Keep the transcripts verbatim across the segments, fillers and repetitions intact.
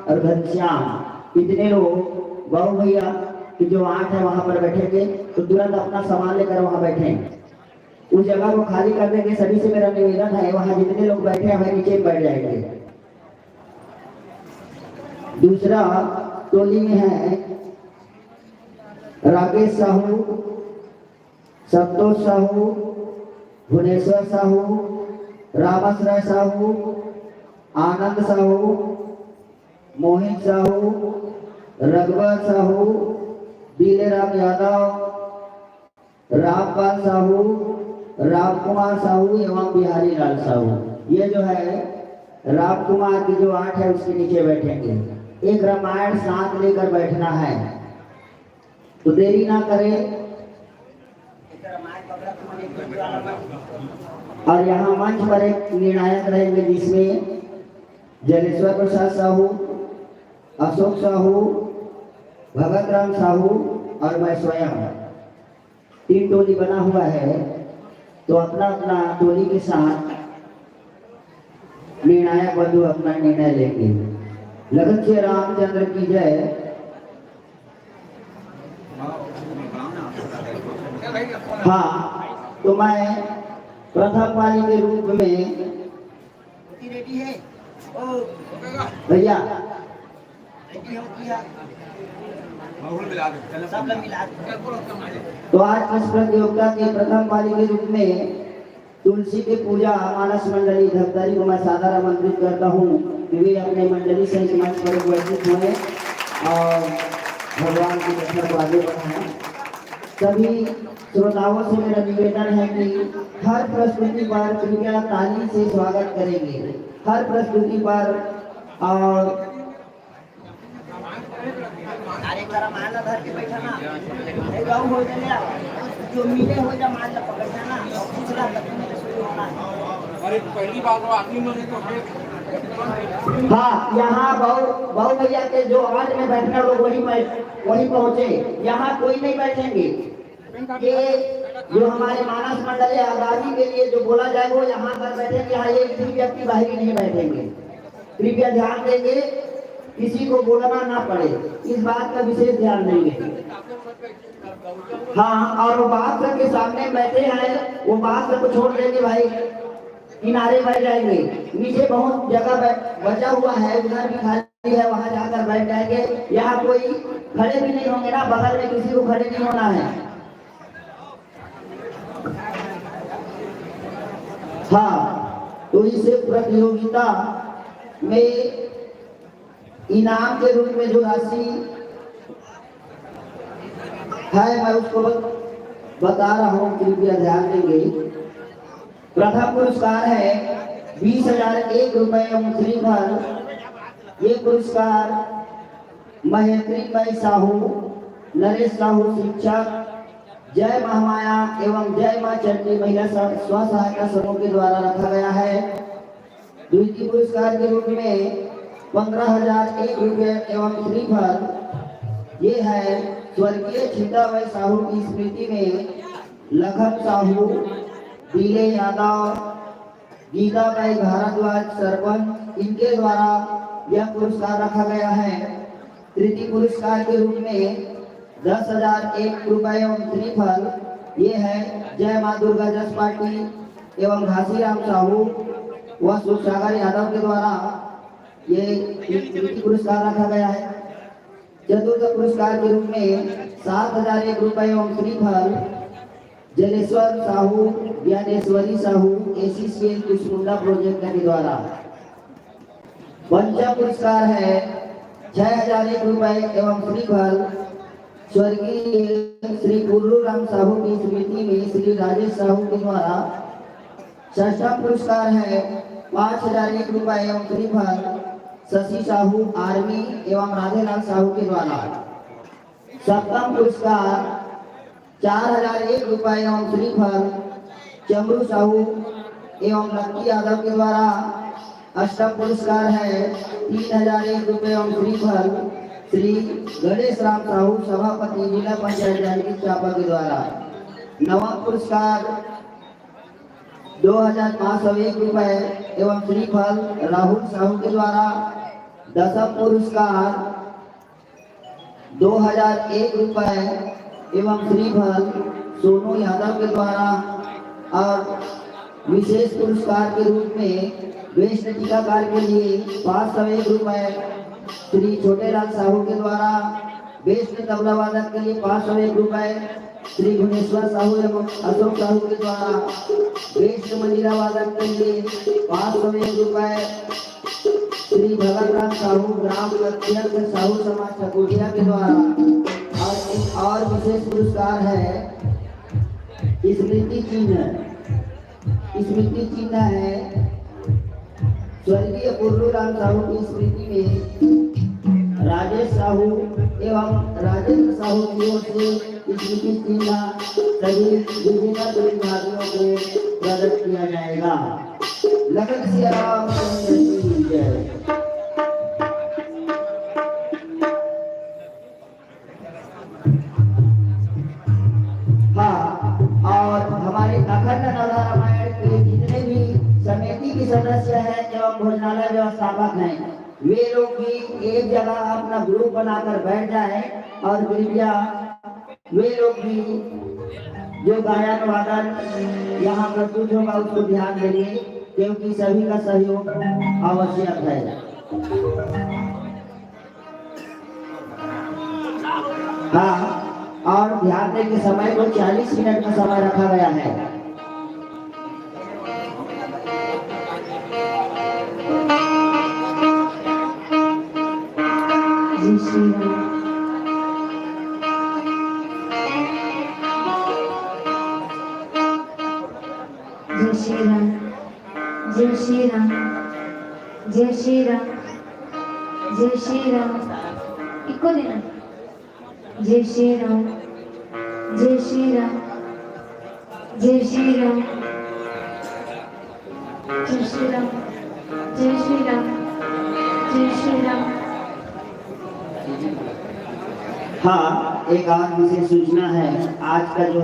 और घनश्याम, इतने लोग बाबू भैया की जो आंट है वहां पर बैठेंगे, तो तुरंत अपना सामान लेकर वहां बैठें। उस जगह को खाली कर देंगे। सभी से मेरा निवेदन है, वहां जितने लोग बैठे हैं नीचे बैठ जाएंगे। दूसरा टोली में है राकेश साहू, संतोष साहू, भुवनेश्वर साहू, रामाश्रय साहू, आनंद साहू, मोहित साहू, रघुवर साहू, बीरेराम यादव, रामपाल साहू, रामकुमार साहू एवं बिहारी लाल साहू। ये जो है रामकुमार की जो आंट है उसके नीचे बैठेंगे। एक रामायण साथ लेकर बैठना है, तो देरी ना करें। और यहाँ मंच पर एक निर्णायक रहेंगे, जिसमें जलेश्वर प्रसाद साहू, अशोक साहू, भगत राम साहू और मैं स्वयं। तीन टोली बना हुआ है, तो अपना अपना टोली के साथ निर्णायक बंधु अपना निर्णय लेंगे। लखन श्री रामचंद्र की जय। हाँ, तो मैं प्रथम पाली के रूप में भैया, तो आज इस प्रतियोगिता के प्रथम पाली के रूप में तुलसी के पूजा मानस मंडली धमतरी को मैं सादर आमंत्रित करता हूँ कि वे अपने मंडली सहित मंच पर उपस्थित हुए और भगवान की कथा को आगे बढ़ाएं। सभी श्रोताओं से मेरा निवेदन है कि हर प्रस्तुति पर कृपया ताली से स्वागत करेंगे, हर प्रस्तुति पर। और अरे, जरा मान ला, धर के बैठा ना। ए, गाँव हो जा, जो मिले हो जा, मान ला, पकड़ जा ना। और कुछ ना, तब मेरे शुरू होना है। अरे, पहली बार वो आदमी मरे तो फिर हाँ, यहाँ बाऊ, बाऊ भैया के जो आठ में बैठना लोग वही बै-, वही पहुँचे। यहाँ कोई नहीं बैठेंगे। ये जो हमारे मानस मंडल है, आज़ादी के लिए जो बोला जाए, वो यहाँ पर बैठेंगे। यहाँ एक भी व्यक्ति बाहरी नहीं बैठेंगे। कृपया ध्यान देंगे, किसी को बोलना ना पड़े, इस बात का विशेष ध्यान देंगे। हाँ, और वो बाप सर के सामने बैठे हैं, वो बाप सर को छोड़ देंगे भाई, किनारे बैठ जाएंगे। नीचे बहुत जगह बै-, बचा हुआ है, उधर भी खाली है, वहां जाकर बैठ जाएंगे। यहाँ कोई खड़े भी नहीं होंगे ना, बगल में किसी को खड़े नहीं होना है। हाँ, तो इस प्रतियोगिता में इनाम के रूप में जो राशि है, मैं उसको बत-, बता रहा हूँ, कृपया ध्यान देंगे। प्रथम पुरस्कार है बीस हजार एक रुपए एवं श्रीफल। ये पुरस्कार महेंद्री मई साहू, नरेश साहू शिक्षक, जय महामाया एवं जय मां चंडी महिला स्व-, स्व सहायता समूह के द्वारा रखा गया है। द्वितीय पुरस्कार के रूप में पंद्रह हजार एक रुपये एवं श्रीफल, ये है स्वर्गीय छीताबाई साहू की स्मृति में लखन साहू, बीले यादव, गीताबाई भारद्वाज सरपंच, इनके द्वारा यह पुरस्कार रखा गया है। तृतीय पुरस्कार के रूप में दस हजार एक रुपए एवं श्रीफल, ये है जय माँ दुर्गा जस पार्टी एवं घासीराम साहू व सुखसागर यादव के द्वारा ये तृतीय पुरस्कार रखा गया है। चतुर्थ पुरस्कार के रूप में सात हजार एक रुपए एवं श्रीफल जलेश्वर साहू, ज्ञानेश्वरी साहू, एसीसीएल कुसमुंडा प्रोजेक्ट के द्वारा। पंचम पुरस्कार है छह हजार एक रुपए एवं श्रीफल स्वर्गीय श्री गुल्लू राम साहू की स्मृति में श्री राजेश साहू के द्वारा। षष्ठम पुरस्कार है पाँच हजार एक रुपए एवं श्रीफल शशि साहू आर्मी एवं राधेलाल साहू के द्वारा। सप्तम पुरस्कार चार हजार एक रुपए एवं श्रीफल चमरू साहू एवं लक्की यादव के द्वारा। अष्टम पुरस्कार है तीन हजार एक रुपए एवं श्रीफल श्री गणेश राम साहू, सभापति जिला पंचायत जांजगीर चांपा के द्वारा। नवम पुरस्कार दो हजार पाँच सौ एक रुपए एवं श्रीफल राहुल साहू के द्वारा। दसम पुरस्कार दो हजार एक रुपए एवं श्रीफल सोनू यादव के द्वारा और विशेष पुरस्कार के रूप में बेस्ट टीकाकार के लिए पाँच सौ एक रुपए श्री छोटेलाल साहू के द्वारा, बेस्ट तबला वादक के लिए पाँच सौ एक रुपए श्री भुवनेश्वर साहू एवं अशोक साहू के द्वारा, बेस्ट मंजीरा वादक के लिए पाँच सौ एक रुपए श्री भगत राम साहू, ग्राम अध्यक्ष साहू समाज चकोटिया के द्वारा, और एक और विशेष पुरस्कार है स्मृति चिन्ह। स्मृति चिन्ह है स्वर्गीय पुरलू राम साहू की स्मृति में राजेश साहू एवं राजेंद्र साहू की ओर से स्मृति चिन्ह सभी विजेता प्रतिभागियों को प्रदान किया जाएगा। लखन सिया रामचंद्र की जय। हाँ, और हमारे अखंड नवला रामायण के जितने भी समिति के सदस्य हैं एवं भोजनालय व्यवस्थापक हैं, वे लोग भी एक जगह अपना ग्रुप बनाकर बैठ जाएं और कृपया वे लोग भी जो गायन वादन यहाँ प्रस्तुत होगा उसको ध्यान देंगे, क्योंकि सभी का सहयोग आवश्यक है। हाँ, और ध्यान दें कि समय को चालीस मिनट का समय रखा गया है। जय श्री राम। जय श्री राम। जय श्री राम। जय श्री राम। जय श्री राम। इको देना। जय श्री राम। जय श्री राम। जय श्री राम। जय श्री राम। जय श्री राम। जय श्री राम। हाँ, एक और विशेष सूचना है। आज का जो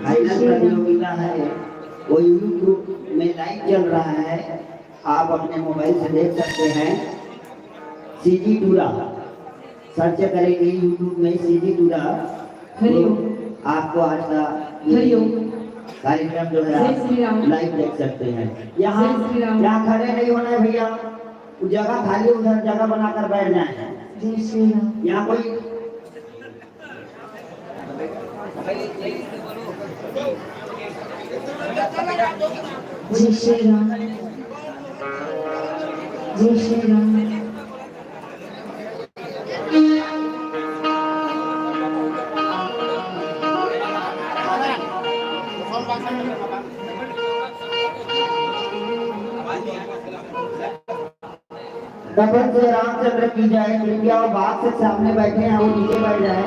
फाइनल प्रतियोगिता है, वो YouTube में लाइव चल रहा है, आप अपने मोबाइल से देख सकते हैं। सीजी टूरा सर्च करेंगे YouTube में, सीजी टूरा। हरिओम। तो आपको आज का ये हरिओम। कार्यक्रम जो है, जय श्री राम। लाइव देख सकते हैं। यहाँ, जय श्री राम। यहाँ खड़े नहीं होना है भैया, वो जगह खाली, उधर जगह बनाकर बैठ जाए। जय श्री राम। यहाँ कोई जय श्री राम। जय श्री राम। तपन से रामचंद्र की जय। कृपया वो बाघ से सामने बैठे हैं, वो नीचे बैठ जाए।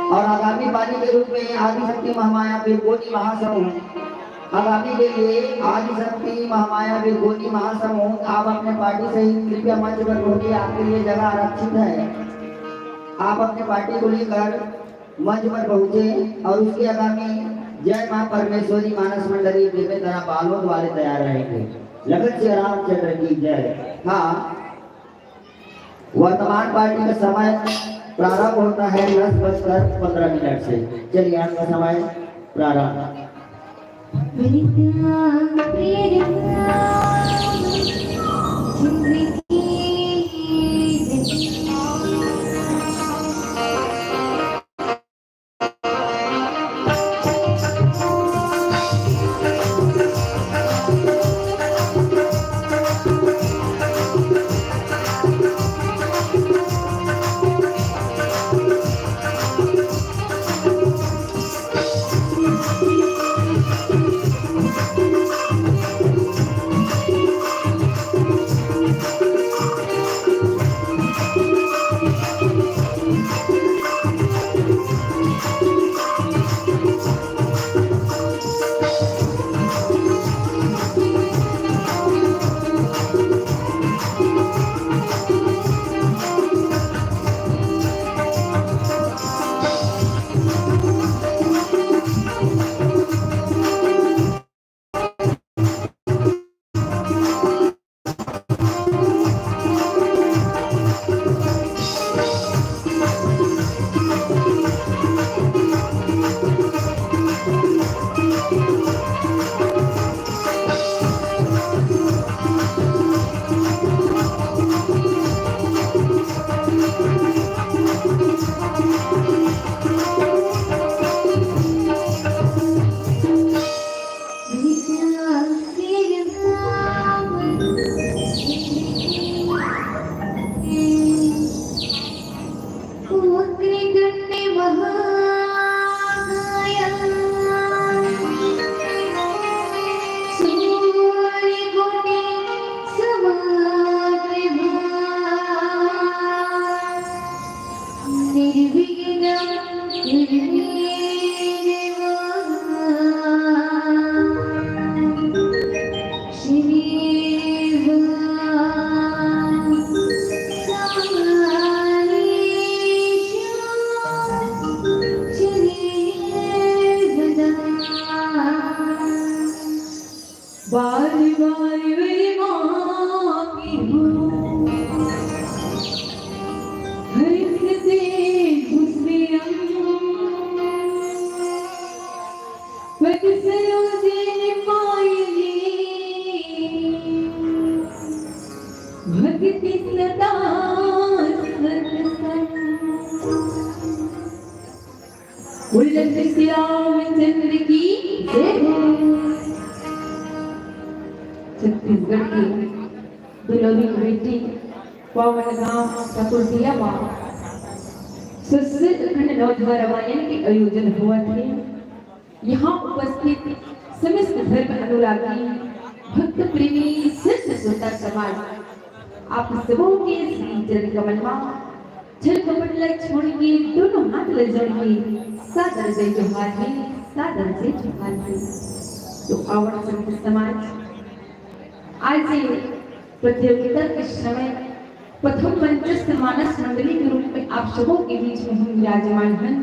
और आगामी पारी के रूप में आदिशक्ति महामाया बिरगोनी महासमूह, आगामी के लिए आदिशक्ति महामाया बिरगोनी महासमूह, आप अपने पार्टी सहित कृपया मंच पर पहुंचे, आपके लिए जगह आरक्षित है। आप अपने पार्टी को लेकर मंच पर पहुंचे और उसके आगामी जय मां परमेश्वरी मानस मंडली बेमेतरा बालोद वाले तैयार रहेंगे। लखन सिया रामचंद्र की जय। हाँ, वर्तमान पार्टी का समय प्रारंभ होता है दस बजकर पन्द्रह मिनट से। चलिए, आपका समय प्रारंभ। प्रीत्या प्रेरिता जिंदगी सदा सत्संग। बोल जगदीश रामचंद्र की जय हो। छत्तीसगढ़ के दुलौरी बेटी पावन गांव ठाकुरदिया मा सुशील अखंड नवधा रामायण के आयोजन हुआ थे। यहाँ उपस्थित समस्त धर्म अनुरागी, भक्त प्रेमी, सत श्रोता समाज, आप सबों के श्री चरण कमल मा छल कपट ला छोड़ के दोनों हाथ ला जोड़ के सादर से जोहार हे, सादर से जोहार हे। तो आवत संत समाज, आज ये प्रतियोगिता के समय प्रथम मंचस्थ मानस मंडली के रूप में आप सबों के बीच में हम विराजमान हैं,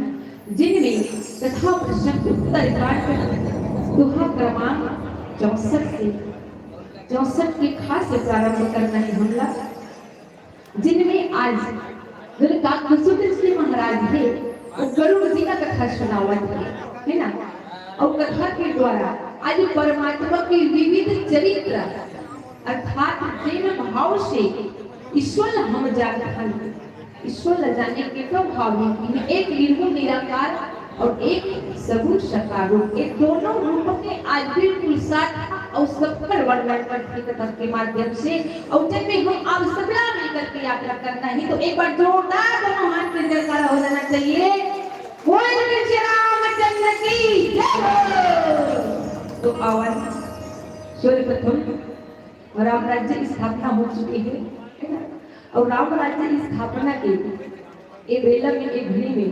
जिनमें कथा प्रसंग उत्तर कांड दोहा क्रमांक चौसठ से, चौसठ के खा से प्रारंभ करना है हमला, जिनमें आज गुरु काकसूत्र श्री महाराज हे, वो गरुड़ जी का कथा सुनावत हे, है ना? और कथा के द्वारा आज परमात्मा के विविध चरित्र, अर्थात जिन भाव से ईश्वर हम जानत हन, ईश्वर ला जाने के तो भाव ही नहीं। एक निर्गुण निराकार और एक सगुण साकार रूप, ये दोनों रूप के आज बिल्कुल साथ और सबकर वर्णन करके कथा के माध्यम से, और जब भी हम आप सबला मिलकर के यात्रा करना है, तो एक बार जोरदार दोनों हाथ में जयकारा हो जाना चाहिए। बोल श्री रामचंद्र की जय हो। तो आवन सर्वप्रथम राम राज्य स्थापना हो चुकी है, है ना? और राम राज्य स्थापना के ए बेला में, ए घड़ी में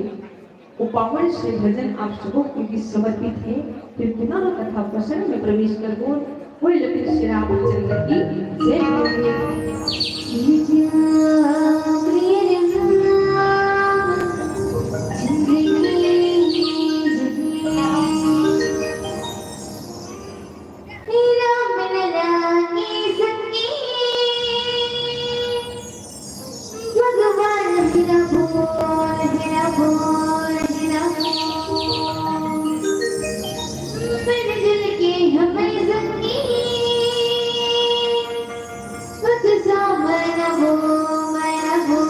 वो पावन श्री भजन आप सबों के लिए समर्पित है। फिर पुनः कथा प्रसंग में प्रवेश करबो। बोल लखन श्री रामचंद्र की जय हो। राम लला के संगी भगवान बिना बोल, बिना बोल, बिना बोल। मिलजुल के हम संगी, खुद सावन हो, मन हो,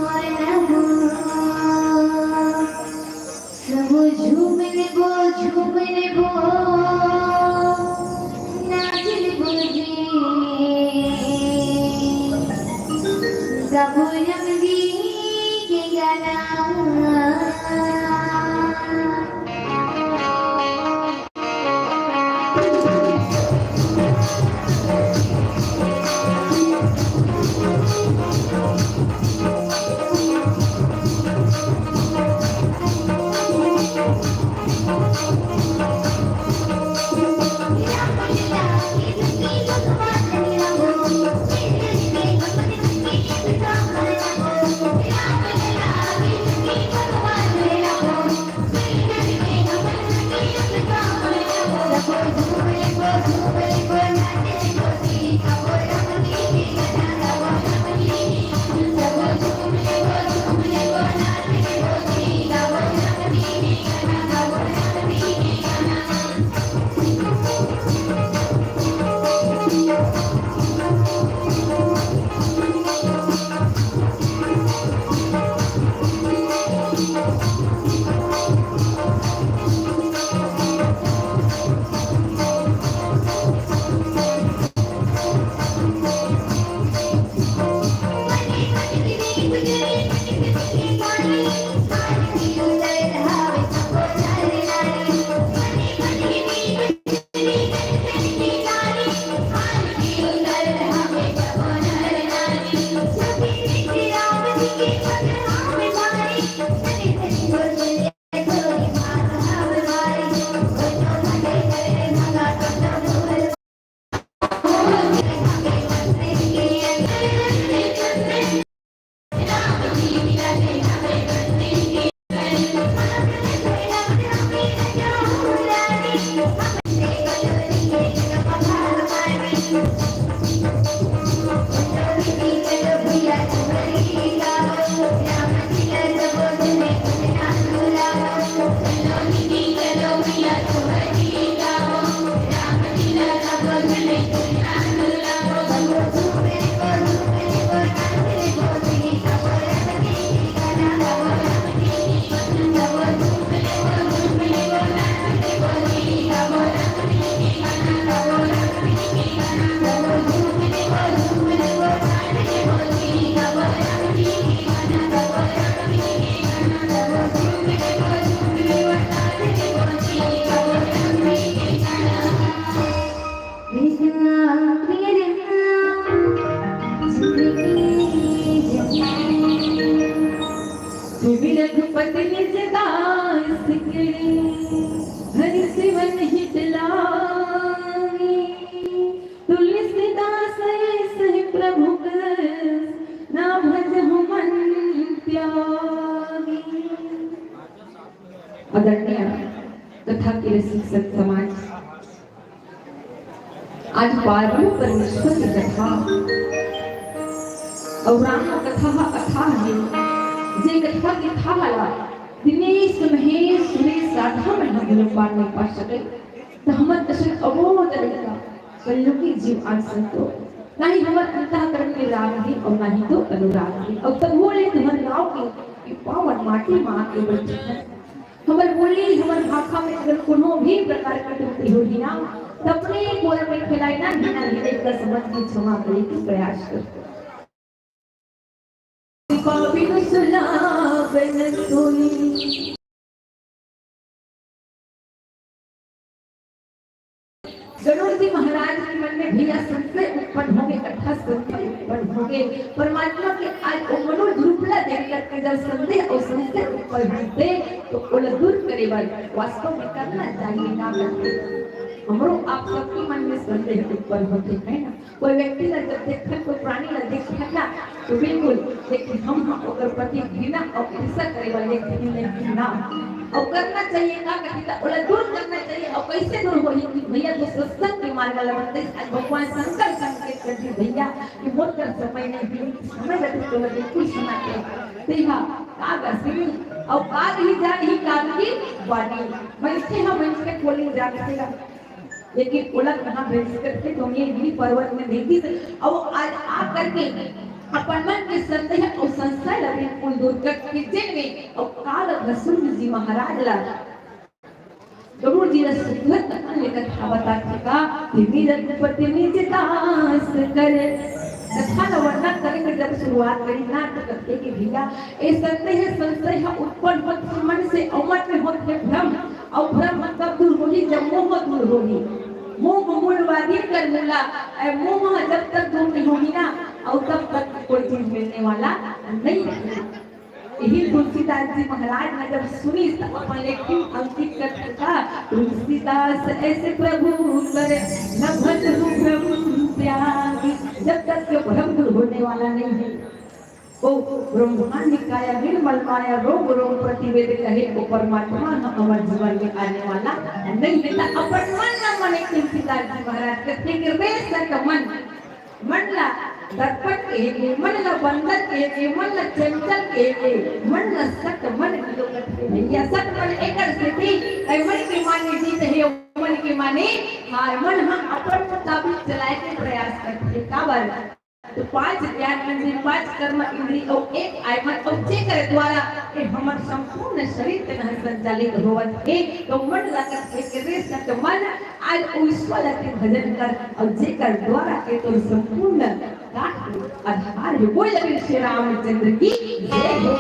मन हो। सब झूम लेबो, झूम लेबो, नाच लेबो जी। गाबो रमजी के गाना। निज दास के हरि सिवन हित लागी। तुलसीदास ऐसे प्रभु कस ना भजहु मन त्यागी। आदरणीय कथा के रसिक संत समाज, आज पार्वण परमेश्वर की कथा अउ राम कथा ह अथाह हे, जे कथा के थाह ला दिनेश महेश सुरेश राधा मन ह गुणपान नइ पा सके, त हमर कसन अबोध लइका कलयुगी जीव आज संतो, ना ही हमर अंतःकरण में राग हे अउ ना ही तो अनुराग हे, अउ तभो ले तुहर गाँव के ये पावन माटी मा आके बैठे हन। हमर बोली, हमर भाखा में अगर कोनो भी प्रकार के त्रुटि होही ना, त अपने कोरा में खेलाए ना, बिना गिरे का समझ के क्षमा करे के प्रयास करहू। पापिन सुनावन सोई। गरुड़ जी महाराज के मन में भैया संशय उत्पन्न होगे, अथाह संशय उत्पन्न होगे। परमात्मा के आज ओ मनोज रूप ला देख करके जब संदेह अउ संशय उत्पन्न होथे, तो ओला दूर करे बर वास्तव में करना चाहिए का करके? हमरो आप सबके मन में संदेह उत्पन्न होथे, है ना? कोई व्यक्ति ला जब देखन, कोई प्राणी ला देखन ना, तो बिल्कुल, लेकिन हम ह ओकर प्रति घृणा अउ ईर्ष्या करे वाला व्यक्ति नहीं ना। अउ करना चाहिए का कथी त ओला दूर करना चाहिए। अउ कैसे दूर होही कि भैया तो सत्संग के मार्ग ला बताइस। आज भगवान शंकर संकेत कर दिस भैया कि मोर कर समय नहीं हे, समय ला तो तोला बिल्कुल सुना के। तेहा काग असिनी अउ काग ही जान ही काग की बानी। मनखे ह मनखे के बोली जान से लेकिन ओला कहाँ भेज सकत हे? तो ये गिरी पर्वत में भेजिस अउ आज आ करके अपन मन के संदेह अउ संशय ला बिल्कुल दूर करके जेल में अउ काल भसुर जी महाराज ला गरुड़ जी ला सुंदर कथा लेकर था बताथे का, तिनी रघुपति निज दास कर। कथा ला वर्णन करे के जब शुरुआत करी ना, तो कथे कि भैया, ए संदेह संशय ह उत्पन्न होत हे मन से, अउ मन में होत हे भ्रम, अउ भ्रम ह कब दूर होही? जब मोह दूर होही। मोह मूल व्याधि कर मूला, ए मोह ह जब तक दूर नहीं होही ना, अउ तब तक कोई चीज मिलने वाला नहीं है। यही तुलसीदास जी महाराज ने जब सुनिस त अपन लेखनी अंकित कर दिस, तुलसीदास ऐसे प्रभु कर, न भजहु भ्रम त्यागी। जब तक के भ्रम दूर होने वाला नहीं है, ओ ब्रह्मांड निकाया निर्मल माया, रोग रोग प्रतिवेद कहे, ओ परमात्मा ह हमर जीवन में आने वाला नहीं हे। त अपन मन ला माने तुलसीदास जी महाराज कथे कि रे सत मन, मन ला दर्पण कहे के, मन ला बंदर कहे के, मन ला चंचल कहे के, मन ला सत मन के लोग कथे भैया। सत मन एकर सेती, ए मन के माने जीत हे, मन के माने हार। मन ह अपन मुताबिक चलाए के प्रयास करथे। काबर? तो पांच ज्ञान इंद्री, पांच कर्म इंद्री अउ एक आय मन, अउ जेकर द्वारा ये हमर संपूर्ण शरीर के नह संचालित होवत हे, तो मन ला कथे कि रे सत मन, आज ओ ईश्वर के भजन कर, अउ जेकर द्वारा ये तोर संपूर्ण काट आधार हे। बोल लगे श्री रामचंद्र की जय हो।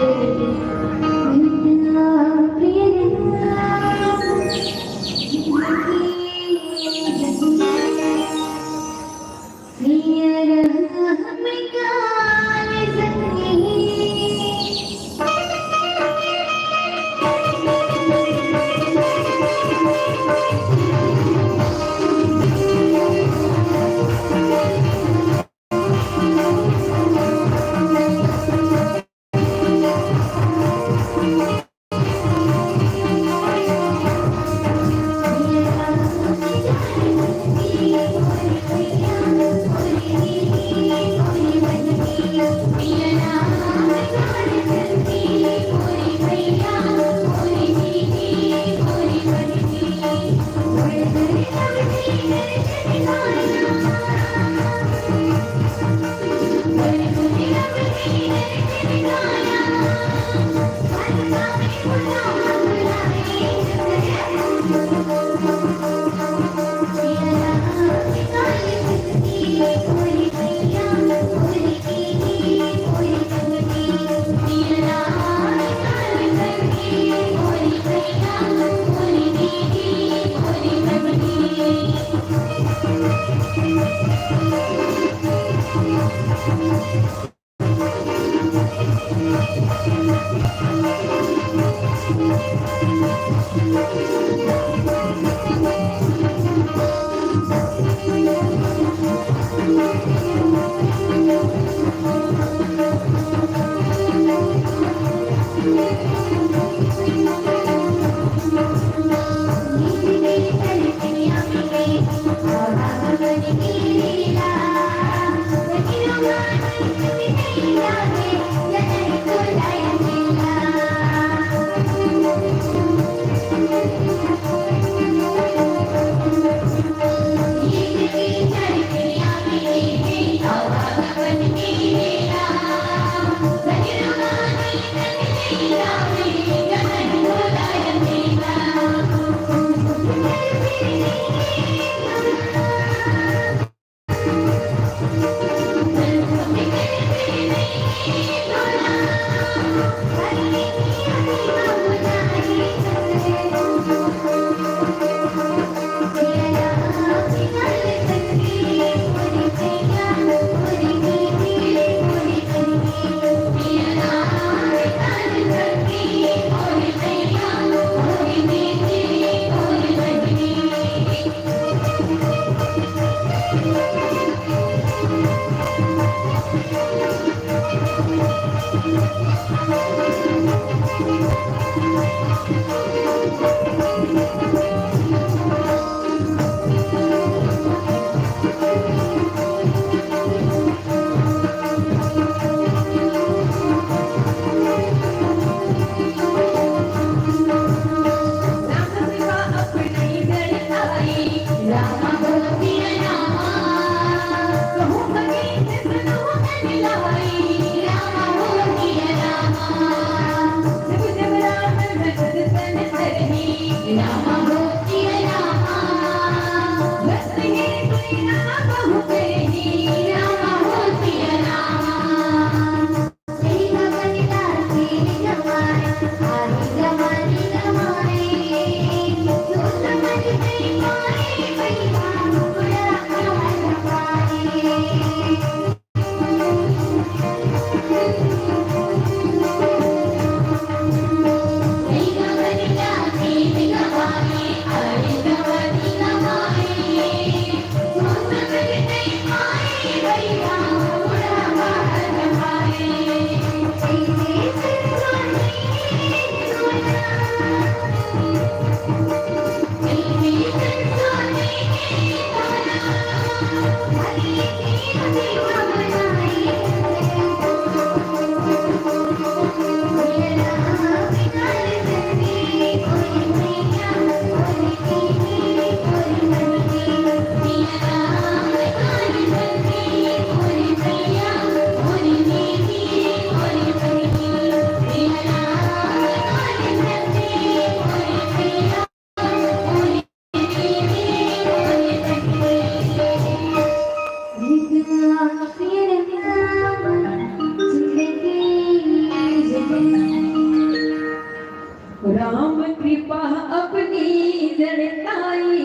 राम कृपा अपनी जनिताई,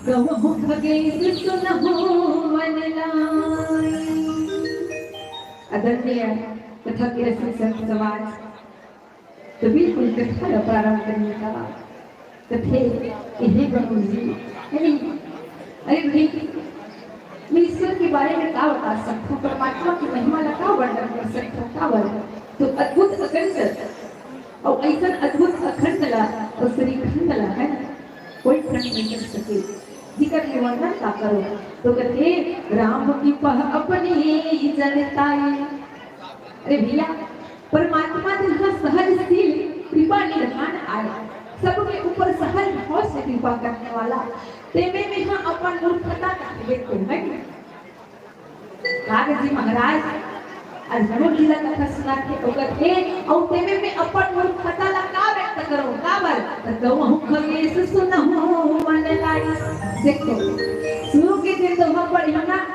कहूँ खगेश सुनहु मन लाय। आदरणीय कथा के रसिक संत समाज, तो बिल्कुल कथा ला प्रारंभ करने का कथे, हे प्रभु जी, हे नहीं? अरे भाई, मैं ईश्वर के बारे में का बता सकता हूँ, परमात्मा की महिमा ला का वर्णन कर सकता हूँ, का वर्णन? तो अद्भुत अखंड, और ऐसा अद्भुत अखंड ला और श्रीखंड ला, है ना, कोई खंड नहीं कर सके, जिकर के वर्णन का करो। तो कथे, राम कृपा अपनी जनिताई। अरे भैया, परमात्मा जिनका सहजशील कृपा निधान आय, सबके ऊपर सहज भाव से कृपा करने वाला, तेमे में हम अपन मूर्खता कहबे तो है। काग जी महाराज, आज हमर लीला कथा सुनाथे, ओकर हे, अउ तेमे में अपन मूर्खता ला का व्यक्त करो, काबर? त कहूँ खगेश सुनहु मन लाय। देखो, शुरू के दिन तो हम पढ़े ना,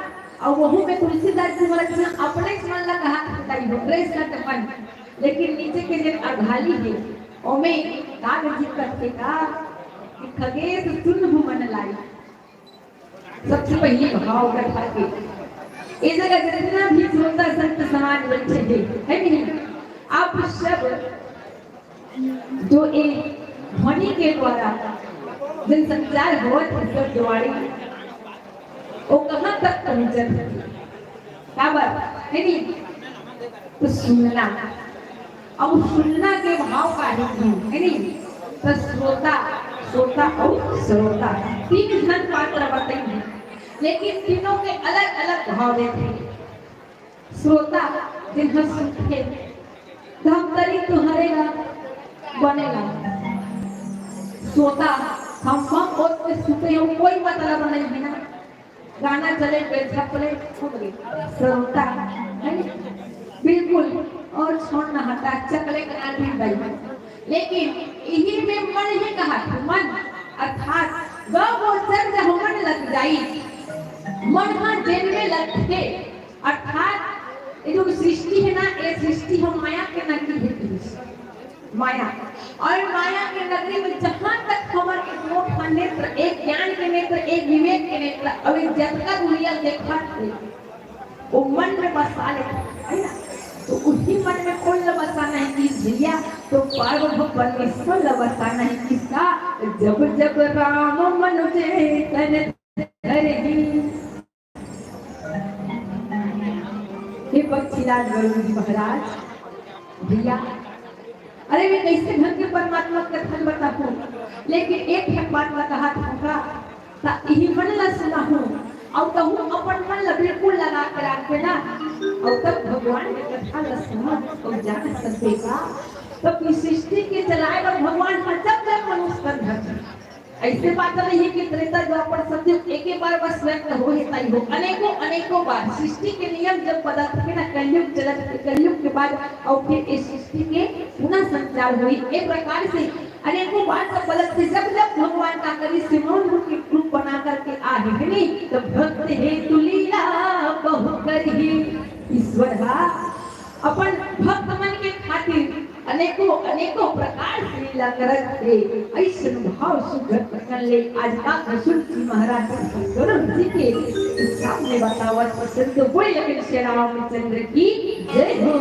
अउ वहू में तुलसीदास जी महाराज ने अपने मन ला कहा, "बताई हो, रे सत मन।" लेकिन नीचे के जे अघाली हे, ओमे काग जी कथे का कि खगेश सुनहु मन लाय। सबसे पहले भाव कथा के, ए जगह जितना भी श्रोता संत समाज बैठे हे, है नहीं? आप सब जो ए ध्वनि के द्वारा जन संचार होवत हे, सब द्वारी, वो कहाँ तक पहुँचत हे? काबर, है नहीं? तो सुनना, अब सुनना के भाव का ही है, है नहीं? तो श्रोता, श्रोता और श्रोता, तीन झन पात्र बताई हे, लेकिन तीनों के अलग-अलग भाव देथे। श्रोता, जिन ह सुनथे, धमतरी तुहरे ला बने ला। श्रोता, हम बम ओत के सुते हो, कोई मतलब नहीं है ना। गाना चले, बेल छपले, फूट गई। श्रोता, है ना? बिल्कुल, और छोड़ ना हटा, चकले कना भी गई। लेकिन यही में मन ही कहा, मन, अर्थात ग गोचर जब मन लग जाई, मन ह जेन में लगथे, अर्थात ये जो सृष्टि है ना, ये सृष्टि हम माया के ना कि माया। और माया के नगरी में जहाँ तक हमर एक मोट ह नेत्र, एक ज्ञान के नेत्र, एक विवेक के नेत्र, अउ एक जतका दुनिया देखत हे, वो मन में बसा लेथे, है ना? तो उही मन में कोन ला बसाना हे कि भैया, तो पार्वती परमेश्वर ला बसाना हे। किसका? जब जब राम मन चेतन धरही। हे पक्षीराज वरुण जी महाराज, भैया, अरे मैं कैसे ढंग के परमात्मा कथन बताहूँ, लेकिन एक ठन बात ला कहत हूँ का, त इही मन ला सुनाहूँ, अउ कहूँ अपन मन ला बिल्कुल लगा के राखबे ना, अउ तब भगवान के कथा ला सुनबे अउ जान सकबे का, तब इस सृष्टि के चलाए बर भगवान ह जब जब मनुष्य तन धरथे। ऐसे बात नहीं है कि त्रेता द्वापर सतयुग एके बार बस व्यक्त होहे ताही हो, अनेकों अनेकों बार सृष्टि के नियम जब बदलथे ना, कलयुग चलत हे, कलयुग के बाद अउ फिर इस सृष्टि के पुनः संचार होही। ए प्रकार से अनेकों बार जब बदलथे, जब जब भगवान का करी सिमरन रूप के रूप बना करके आहे, है नहीं? तो भक्त हेतु लीला बहु करही। ईश्वर हा अपन भक्त मन के खातिर अनेकों अनेकों प्रकार से लीला करत हे। अइसन भाव सुघर प्रकरण ले आज का कसूर जी महाराज वरुण जी के सामने बतावत हे। संत बोल लखन श्री रामचंद्र की जय हो।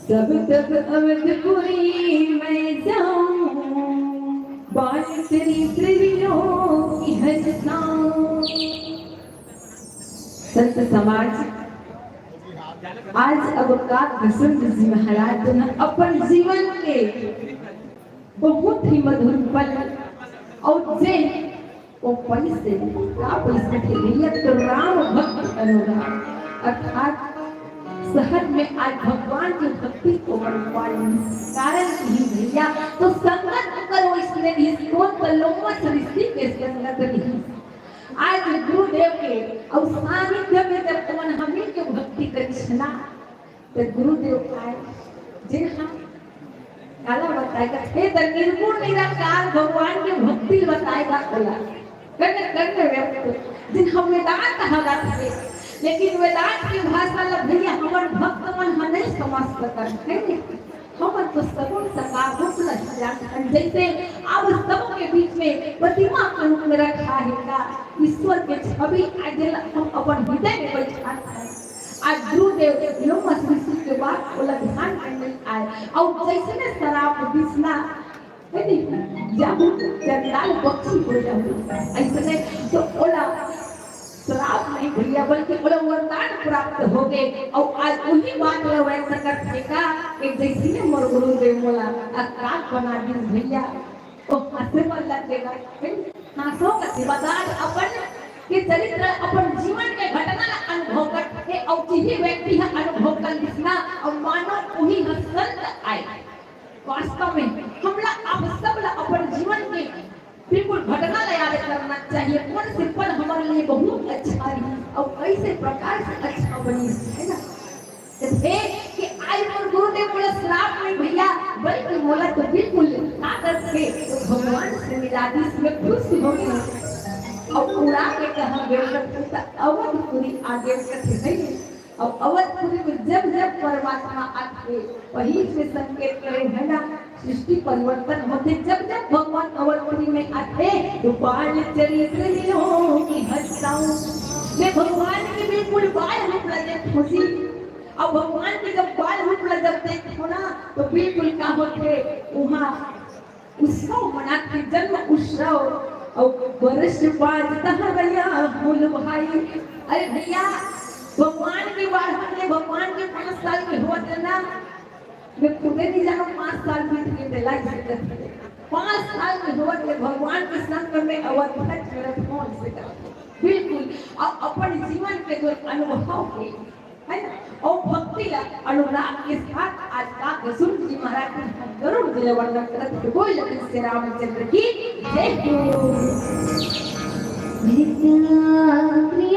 तब तब अवधपुरी मैं जाऊं, बाल चरित्र विनोद की हंसाऊं। संत समाज, आज अब का घसुंद जी महाराज जो है अपन जीवन के बहुत ही मधुर पल और जे वो पल से का पल से थे भैया, तो राम भक्त अनुराग अर्थात शहर में आज भगवान की भक्ति को मन पाई। कारण ही भैया, तो संगत कर वो इसने भी कौन तो लोमस ऋषि के संगत नहीं। आज गुरुदेव के और सानिध्य में जब तुमन हमी के भक्ति करिस ना, तो गुरुदेव आए, जिन हम काला बताएगा, हे तो निर्गुण निराकार भगवान के भक्ति बताएगा कोला। कर्ण कर्ण व्यक्त, जिन हम वेदांत हगत थे, लेकिन वेदांत की भाषा ला भैया हमर भक्त मन ह नहीं समझ सकत है। हमन तो सगुण सकार रूप ल जानथन। जैसे आप सबके बीच में प्रतिमा के रूप में रखा है का ईश्वर के छवि, आज हम अपन हृदय में बैठाथन। आज गुरुदेव लोमस ऋषि के बात ओला ध्यान में नहीं आए, और जैसने शराब दिसना, है नहीं, जाहू चंडाल पक्षी हो जाहू, ऐसने तो ओला श्राप नहीं भैया, बल्कि ओला वरदान प्राप्त हो गए। और आज वही बात ला वैसा कर फेंका कि जैसे मोर गुरुदेव मोला अकाल बना दिस भैया, तो हंसे मन लग जाएगा। फिर हंसो का सेवादार अपन के चरित्र, अपन जीवन के घटना ला अनुभव करथे और यही व्यक्ति ह अनुभव कर लिसना और मानो वही ह संत आए। वास्तव में हमला आप सब ला अपन जीवन के बिल्कुल घटना ला याद करना चाहिए, कौन से पल हमारे लिए बहुत अच्छा रही और कैसे प्रकार से अच्छा बनी, है ना? तो थे कि आज मोर गुरुदेव मोला श्राप नहीं भैया, बल्कि मोला तो बिल्कुल ताकत थे, तो भगवान से मिला दिस, मैं खुश हो गई। और उड़ा के कहा गए तो अवधपुरी आगे कथे नहीं। अब अवधपुरी में जब जब परमात्मा आथे, वही से संकेत करे है ना, सृष्टि परिवर्तन होथे। जब जब भगवान अवधपुरी में आथे, तो बाल चरित्र विनोद की हंसाऊं। मैं भगवान के बिल्कुल बाल रूप ला देखथों जी। अब भगवान के जब बाल रूप ला जब देखथों ना, तो बिल्कुल का होथे वहाँ उत्सव मनाथे, जन्म उत्सव। और वर्ष बाद तहरया बोल भाई, अरे भैया, भगवान के बाढ़ में भगवान के पाँच साल के होत ना, मैं खुदे नहीं जानो, पाँच साल बीत के बेला से करते, पाँच साल के होत ले भगवान के संग में अवध तक मेरा फोन से करते, बिल्कुल। और अपन जीवन के जो अनुभव है, है ना? और भक्ति ला अनुराग के साथ आज का घसुंद जी महाराज के हम जरूर दिल वंदन करत हैं। बोल लखन श्री रामचंद्र की जय हो। प्रिय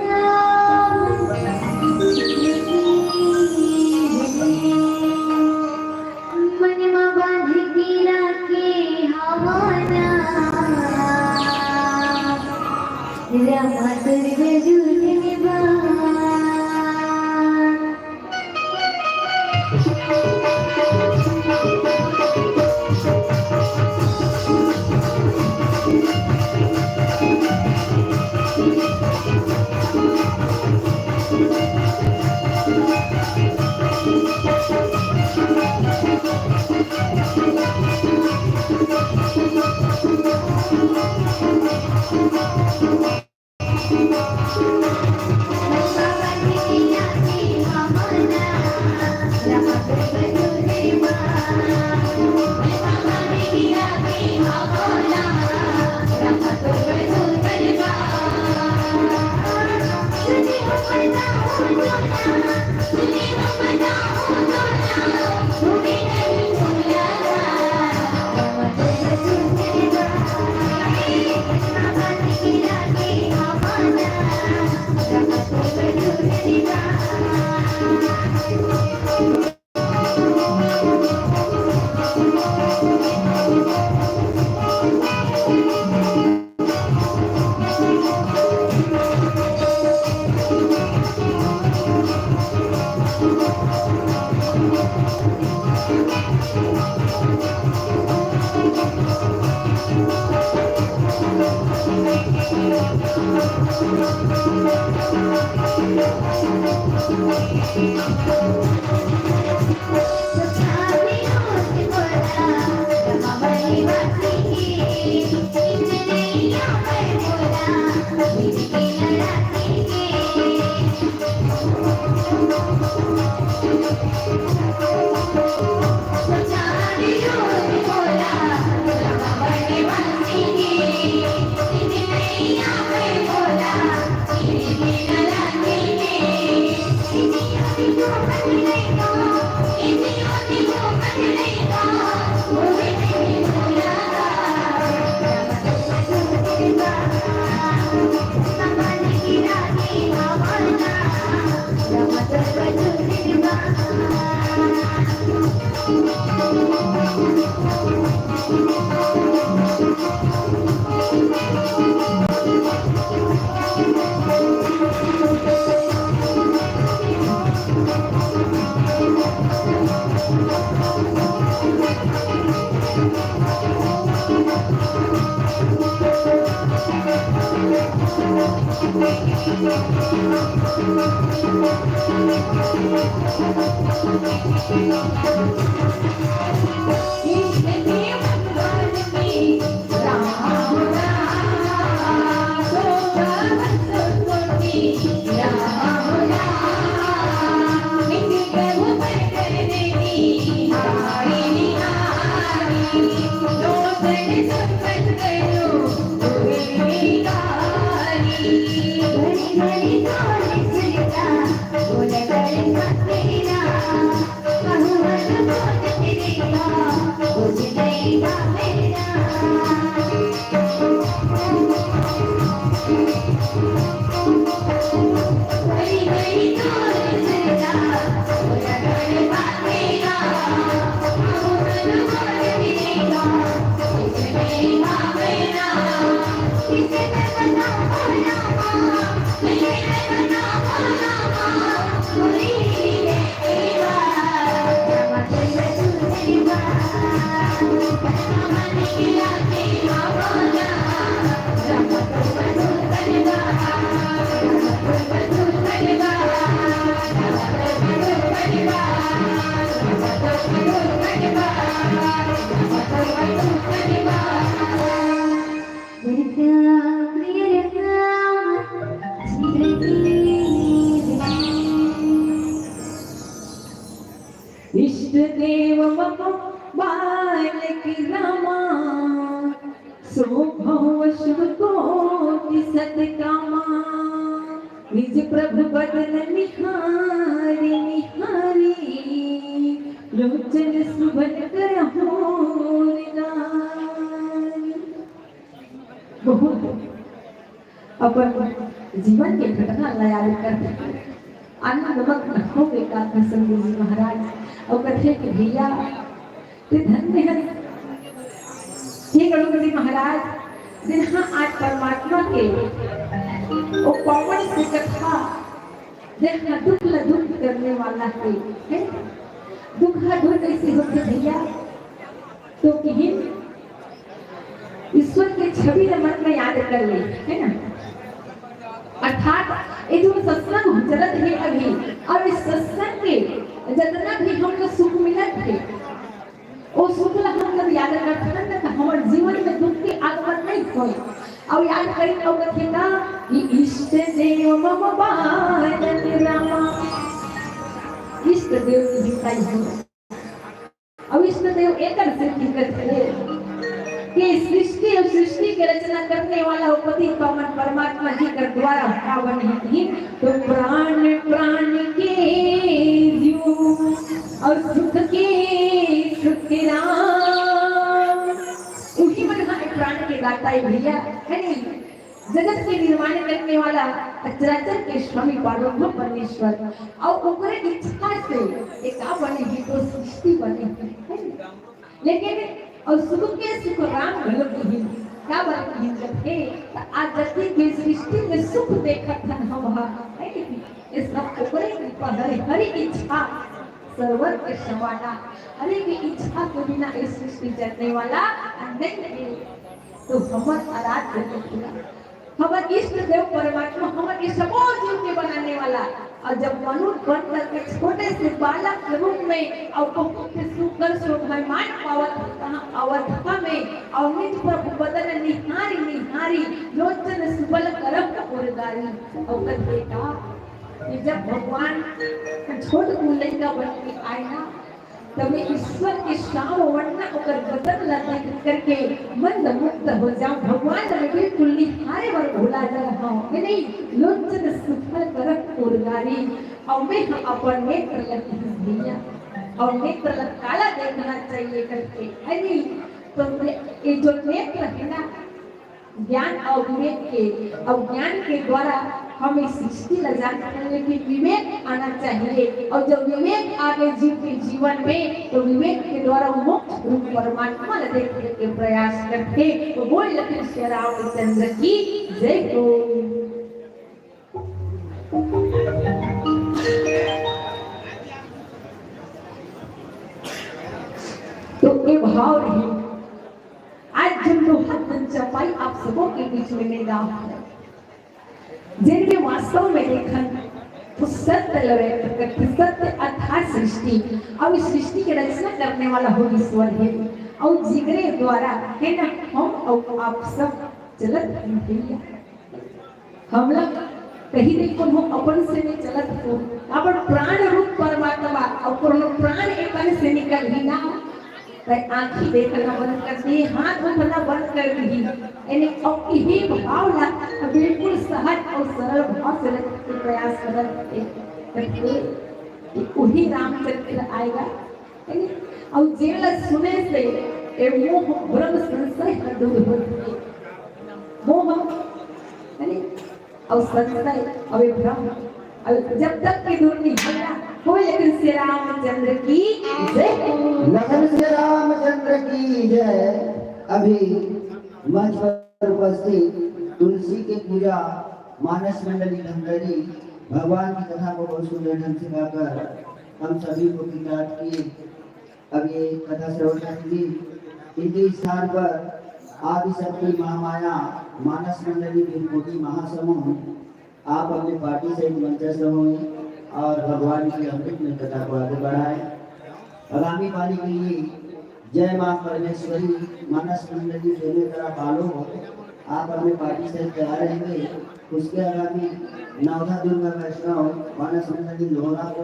राम, मन मा बांध के राखे हवा ना। रमा दुर्ग जुझे बा। इष्ट देव मम बालक रामा, सो भव शुभ कोटि सतकामा। निज प्रभु बदन निहारि निहारि, लोचन सुभन करहु निहारि। बहुत अपन जीवन के घटना ला याद करथे, आनंद मग्न हो गे काका संत जी महाराज। अउ कथे कि भैया, ते धन्य हस। हे गणपति महाराज, जेन हा आज परमात्मा के ओ पावन से कथा, जेन हा दुख ला दुख करने वाला हे, हे? दुख हा दुख कैसे होथे भैया? तो किहिन ईश्वर के छवि ला मन में याद कर ले, है ना? अर्थात ये जो सत्संग चलत हे अभी, और इस सत्संग के जितना भी हमको सुख मिलत हे, ओ सुख ला हम जब याद करथन ना, त हमर जीवन में दुख के आगमन नहीं होय। और याद करी और कथे का कि इष्ट देव मम बालक रामा, इष्ट देव के हिताई हो। अब इष्ट देव एकर से की करथे कि सृष्टि और सृष्टि के रचना करने वाला वो पति पावन परमात्मा जी के द्वारा का बने ही तो प्राण, प्राण के जीव और सुख के सुख राम। उही मन हा प्राण के दाता है भैया, है नहीं? जगत के निर्माण करने वाला, चराचर के स्वामी पार्वती परमेश्वर, और ओकरे इच्छा से एक का बने ही तो सृष्टि बने ही, है नहीं? लेकिन और सुख के सुख राम घलो किहिन, का बर किहिन कथे, त आज जति के सृष्टि में सुख देखत हन हम ह, है कि नहीं? ये सब ओकरे कृपा हरे, हरि इच्छा सर्वत्र समाना, हरि के इच्छा के बिना ये सृष्टि चलने वाला नहीं है। तो हमर आराध्य देवता, हमर इष्ट देव परमात्मा, हमर ये सबो जीव के बनाने वाला, अउ जब मनुष्य बन करके छोटे से बालक के रूप में अउ बहुत ही सुंदर शोभायमान पावत हे, कहाँ अवध में, अउ निज प्रभु बदन निहारी निहारी, लोचन सुबल करब उरगारी। अउ कथे का कि जब भगवान छोट को लइका बन के आए ना, तब मैं ईश्वर के श्याम वर्ण ओकर बदन ला देख करके मंद मुग्ध हो जाऊं, भगवान ला मैं बिल्कुल निहारे बर भुला जाऊं, हाँ कि नहीं? लोचन सुफल करत उरगारी, अउ मैं ह अपन नेत्र ला किहिस भैया, अउ नेत्र ला काला देखना चाहिए करके, है नहीं? तो ये जो नेत्र है ना, ज्ञान अउ विवेक के, अउ ज्ञान के द्वारा हम इस सृष्टि ला जान सकते हैं कि विवेक आना चाहिए, अउ जब विवेक आ गए जीव के जीवन में, तो विवेक के द्वारा मोक्ष रूप परमात्मा ला देखने के प्रयास करते। तो बोल लखन श्री रामचंद्र की जय हो। तो ये भाव रही। आज जिन दो हाथ मन चपाई आप सबों के बीच में मेरा है, जिनके वास्तव में देखन तो सत्य लवे, सत्य अर्थात सृष्टि, अउ इस सृष्टि के रचना करने वाला हो ईश्वर है, अउ जिगरे द्वारा है ना हम अउ आप सब चलत हैं भैया। हमला कहीं नहीं कोनो अपन से नहीं चलत हो, अपन प्राण रूप परमात्मा, अउ कोनो प्राण एकर से निकल ही ना, तै आँखी देखना बंद कर दी, हाथ उठना बंद कर दी, यानी अब यही भाव ला बिल्कुल सहज अउ सरल भाव से रखे के प्रयास करत हे, करके वही रामचंद्र आएगा। अउ जेला सुने से ए मोह भ्रम संशय ह दूर होथे। मोह, अउ संशय, अउ ए भ्रम, अउ जब तक के दूर नहीं होगा, हो। लेकिन श्री रामचंद्र की जय। लखन श्री रामचंद्र की जय। अभी मंच पर उपस्थित तुलसी के पूजा मानस मंडली धमतरी भगवान की कथा को बहुत सुंदर ढंग से गाकर हम सभी को कृतार्थ किए। अब ये कथा श्रवण करेंगे। इनके स्थान पर आदिशक्ति महामाया मानस मंडली भीमकोटी महासमुंद, आप अपने पार्टी सहित मंचस्थ हों और भगवान की अमृत में कथा को आगे बढ़ाएं। आगामी पाली के लिए जय माँ परमेश्वरी मानस मंडली प्रेमी करा पालो, आप अपने पार्टी सहित तैयार रहेंगे। उसके आगामी नवधा दुर्गा वैष्णव मानस मंडली लोहरा को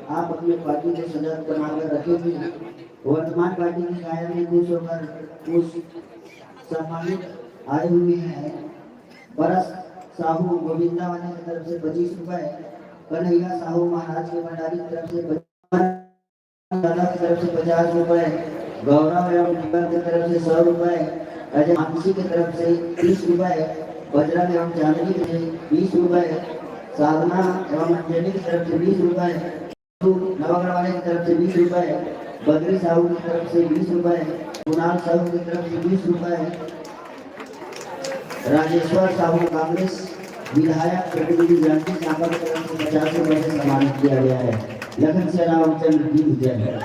आप अपने पार्टी को सजा बनाकर रखेंगे। वर्तमान पार्टी के गायन में खुश होकर कुछ सम्मानित आए हुए हैं। परस साहू गोविंदा वाले की तरफ से पच्चीस रुपए, कन्हैया साहू महाराज के भंडारी की तरफ से पचास, दादा की तरफ से पचास रुपए, गौरव एवं दीपक की तरफ से सौ रुपए, अजय मानसी की तरफ से तीस रुपए, बजरंग एवं चांदनी से बीस रुपए, साधना एवं अंजलि की तरफ से बीस रुपए, नवागढ़ वाले की तरफ से बीस रुपए, बद्री साहू की तरफ से बीस रुपए, कुणाल साहू की तरफ से बीस रुपए, राजेश्वर साहू कांग्रेस विधायक प्रतिनिधि जानकी चांपा की तरफ से पचास रुपए से सम्मानित किया गया है। लखन सिया रामचंद्र की जय।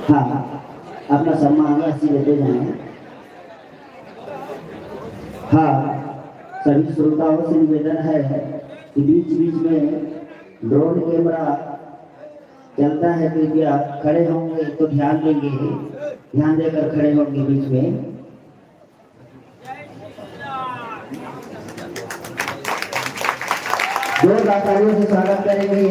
हाँ, अपना सम्मान राशि लेते जाएं। हाँ, सभी श्रोताओं से निवेदन है कि बीच बीच में ड्रोन कैमरा चलता है, कृपया खड़े होंगे तो ध्यान देंगे, ध्यान देकर खड़े होंगे बीच में। जोरदार तालियों से स्वागत करेंगे।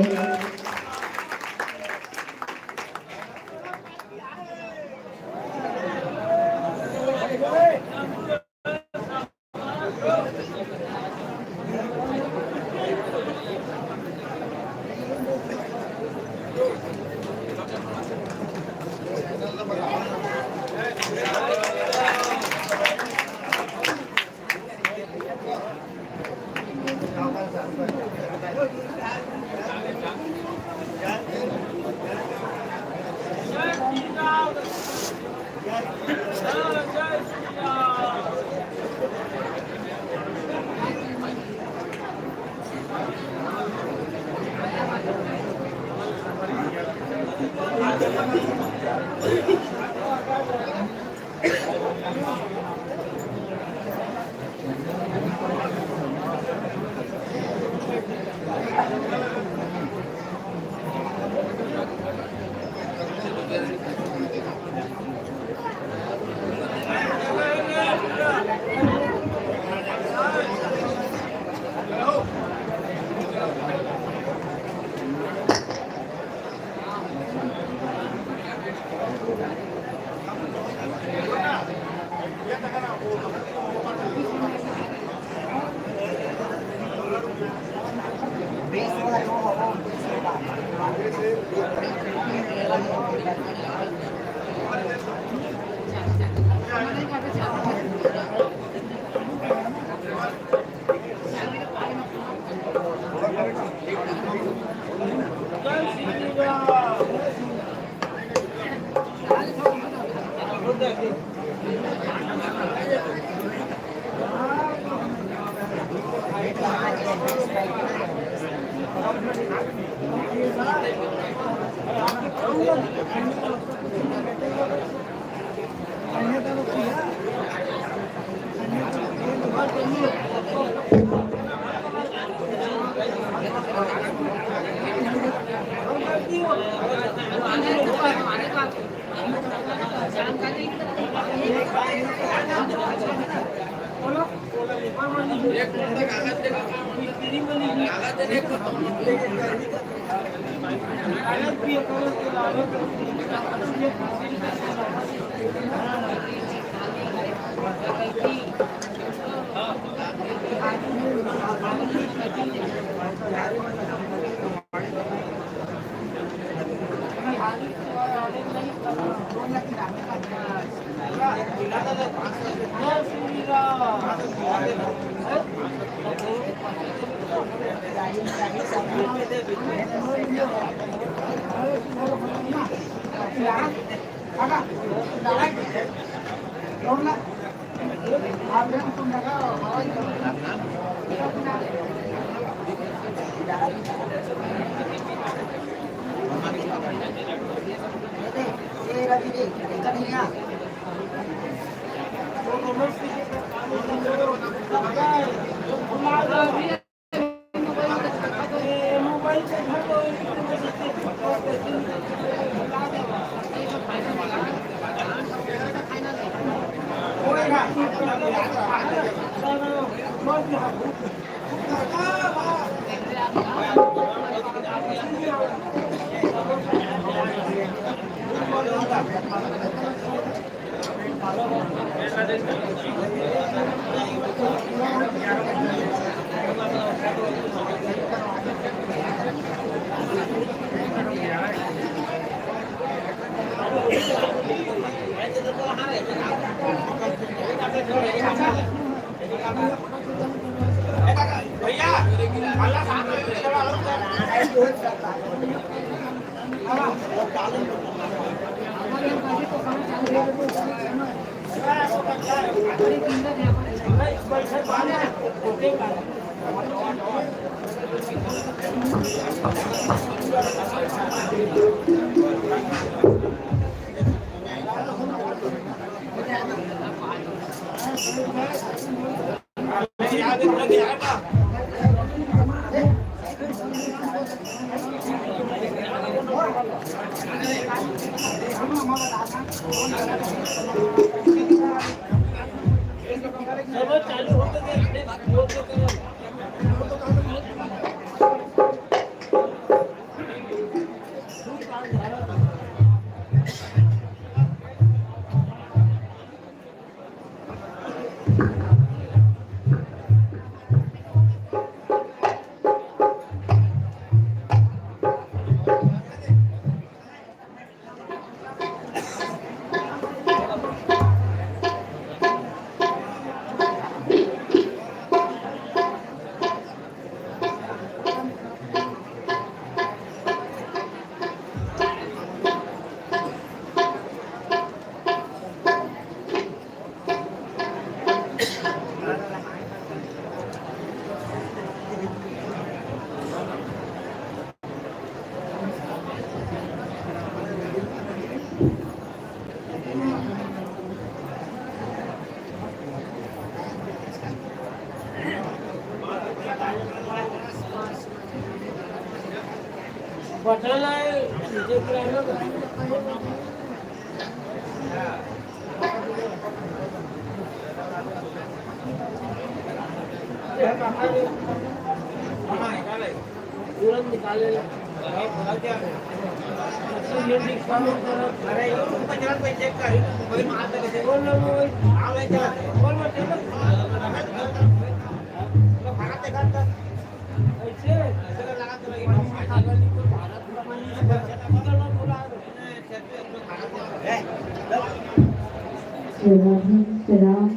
प्रणाम, प्रणाम,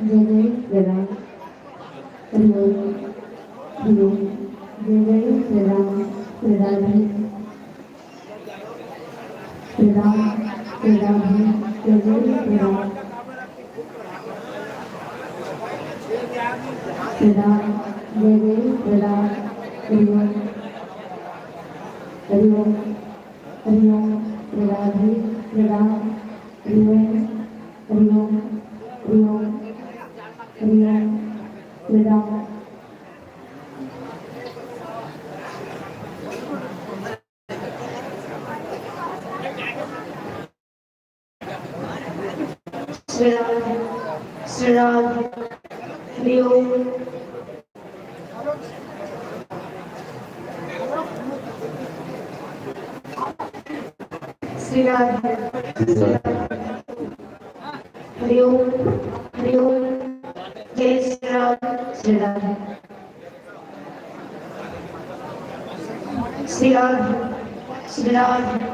जय जय प्रणाम। हरि ओम, हरि ओम, जय जय प्रणाम, प्रणाम है। प्रणाम, प्रणाम है, जय जय प्रणाम। प्रणाम, जय जय प्रणाम। हरि ओम, हरि ओम, हरि ओम, प्रणाम है, प्रणाम। हरि ओम, हरि ओम, हरि ओम, हरि ओम, प्रणाम। श्री राधे, श्री राधे, हरि ओम। श्री राधे, श्री राधे, हरि ओम, हरि ओम। जय श्री राधे, श्री राधे। श्री राधे, श्री राधे,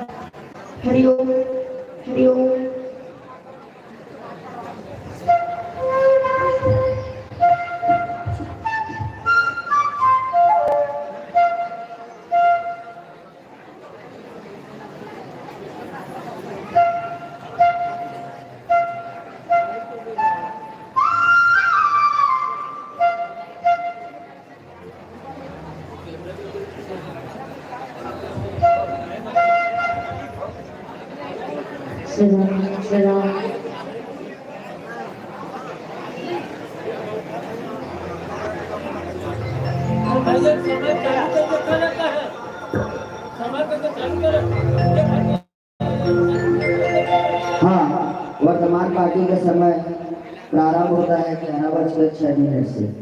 हरि ओम, हरि ओम। श्री राम, श्री राम। हाँ, वर्तमान पार्टी का समय प्रारंभ होता है ग्यारह बजकर छह मिनट से।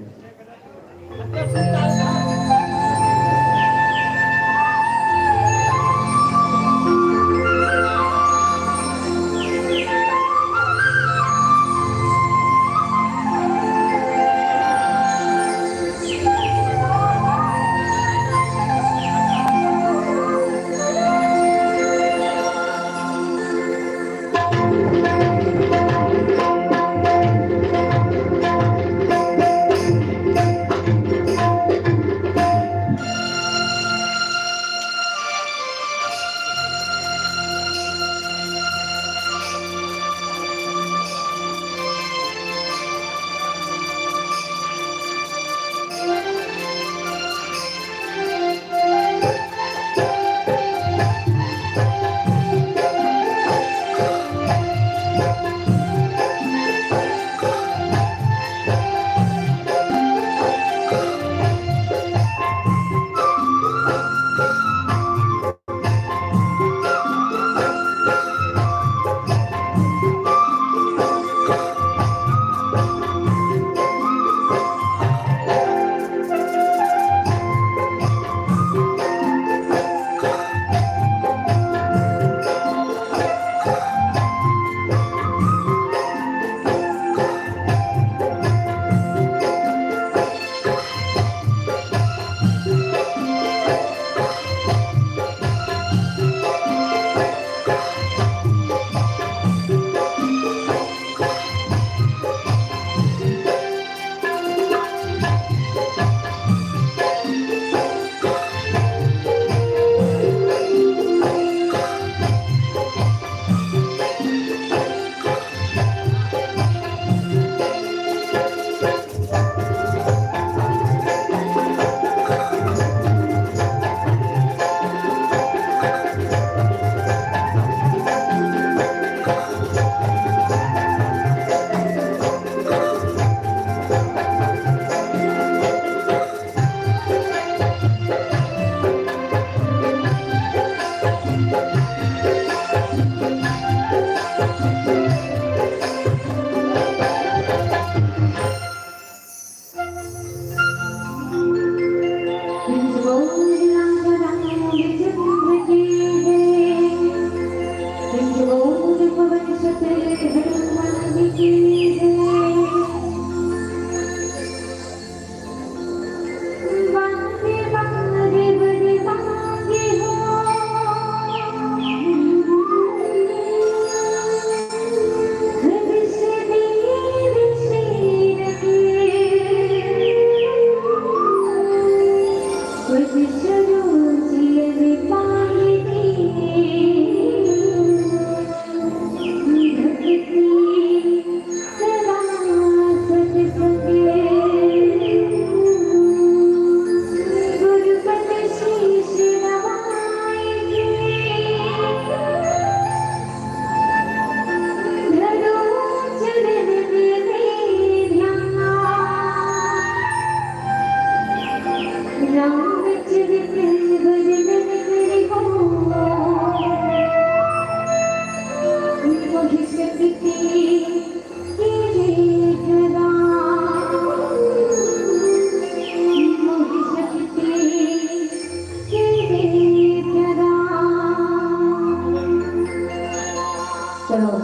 चलो,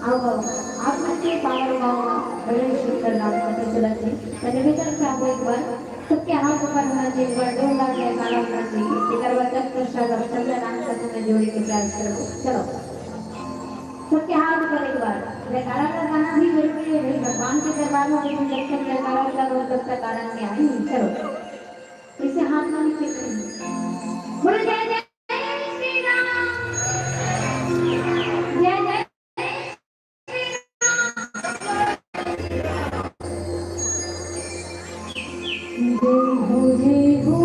आओ, आओ, आप मन के पावन गाँव में भजन कीर्तन राम कथा चलत हे। मैं निवेदन चाहूँ एक बार सबके हाथ ऊपर होना चाहिए, एक बार जोरदार जयकारा होना चाहिए। एक बार तत्पश्चात अब सब जन हाथ में जोड़े के प्रयास करो। चलो, सबके हाथ ऊपर एक बार। जयकारा लगाना भी जरूरी है भाई, भगवान के दरबार में भी जब तक जयकारा लगा हो, तब तक आनंद में आएंगे। चलो, इसे हाथ में नीचे करेंगे। बोलो जय जय श्री राम। जय जय श्री राम। जय हो, जय हो।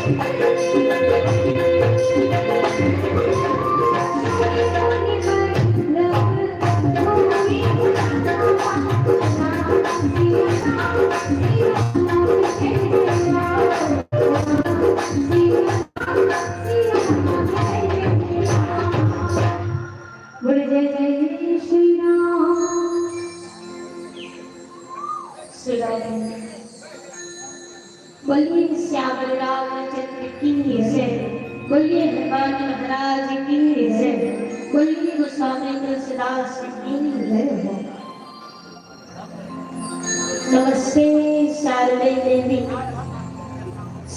बोले जय जय श्री राम। श्री राम। बोलिए श्याम रामचंद्र की जय। बोलिए हनुमान महाराज की जय। बोलिए गोस्वामी तुलसीदास की जय। नमस्ते शारदे देवी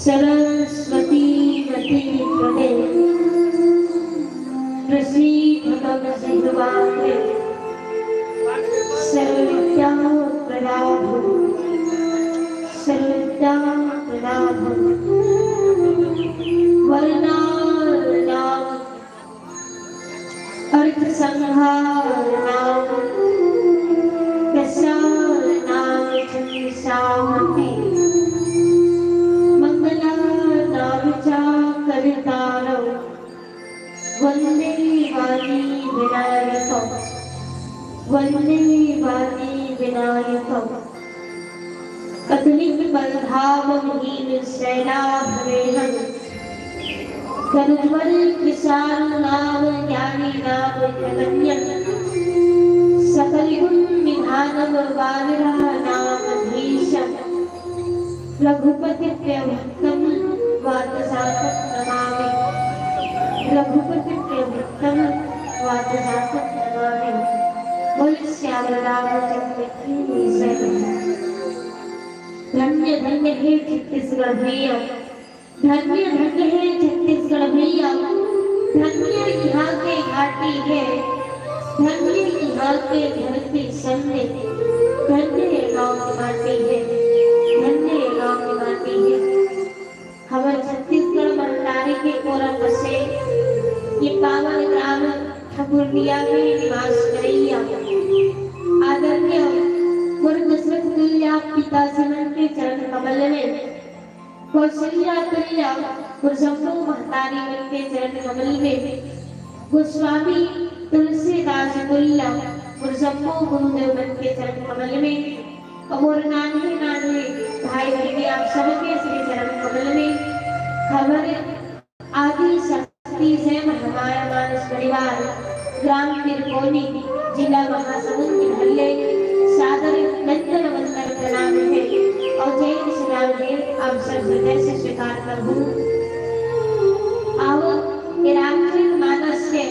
सरस्वती मती प्रदे प्रसीद मम जिह्वाग्रे सर्वविद्या प्रदाभु सर्वविद्या प्रदाभु वर्णानाम अर्थ संहार नाम कसार नाम छंदसावती मंगला नाम चा करतारव वंदे वाणी विनायक वंदे वाणी विनायक कदलित बंधावम हीन शैलाभवेहन करुज्वल कृशालु नाम ज्ञानी नाम चैतन्य सकल गुण निधानम वानरा नाम धीशम रघुपति प्रिय भक्तम वातजातम नमामि रघुपति प्रिय भक्तम वातजातम नमामि। बोल श्याम रामचंद्र की जय। धन्य धन्य हे छत्तीसगढ़ भैया, धन्य धन्य हे छत्तीसगढ़ भैया, धन्य इहाँ के घाटी हे, धन्य इहाँ के धरती सन्ने, धन्य ये गाँव के माटी हे, धन्य ये गाँव के माटी हे। हमर छत्तीसगढ़ महतारी के कोरा बसे ये पावन ग्राम ठकुरनिया में निवास करइया आदरणीय गुरु दशरथ तुल्य पिताजी मन के चरण कमल में कौशल्या तुल्य गुरु शंभू महतारी मन के चरण कमल में, गोस्वामी तुलसीदास तुल्य गुरु शंभू गुरुदेव मन के चरण कमल में, अउ मोर नान्हे नान्हे भाई बहिनी आप सबके श्री चरण कमल में, हमर आदि शक्ति जय महामाया मानस परिवार ग्राम तिरकोनी, जिला महासमुंद के भल्ले सादर नंदन वंदन प्रणाम हे अउ जय श्री राम हे। आप सब हृदय से स्वीकार करहू। आओ, ये रामचरित मानस के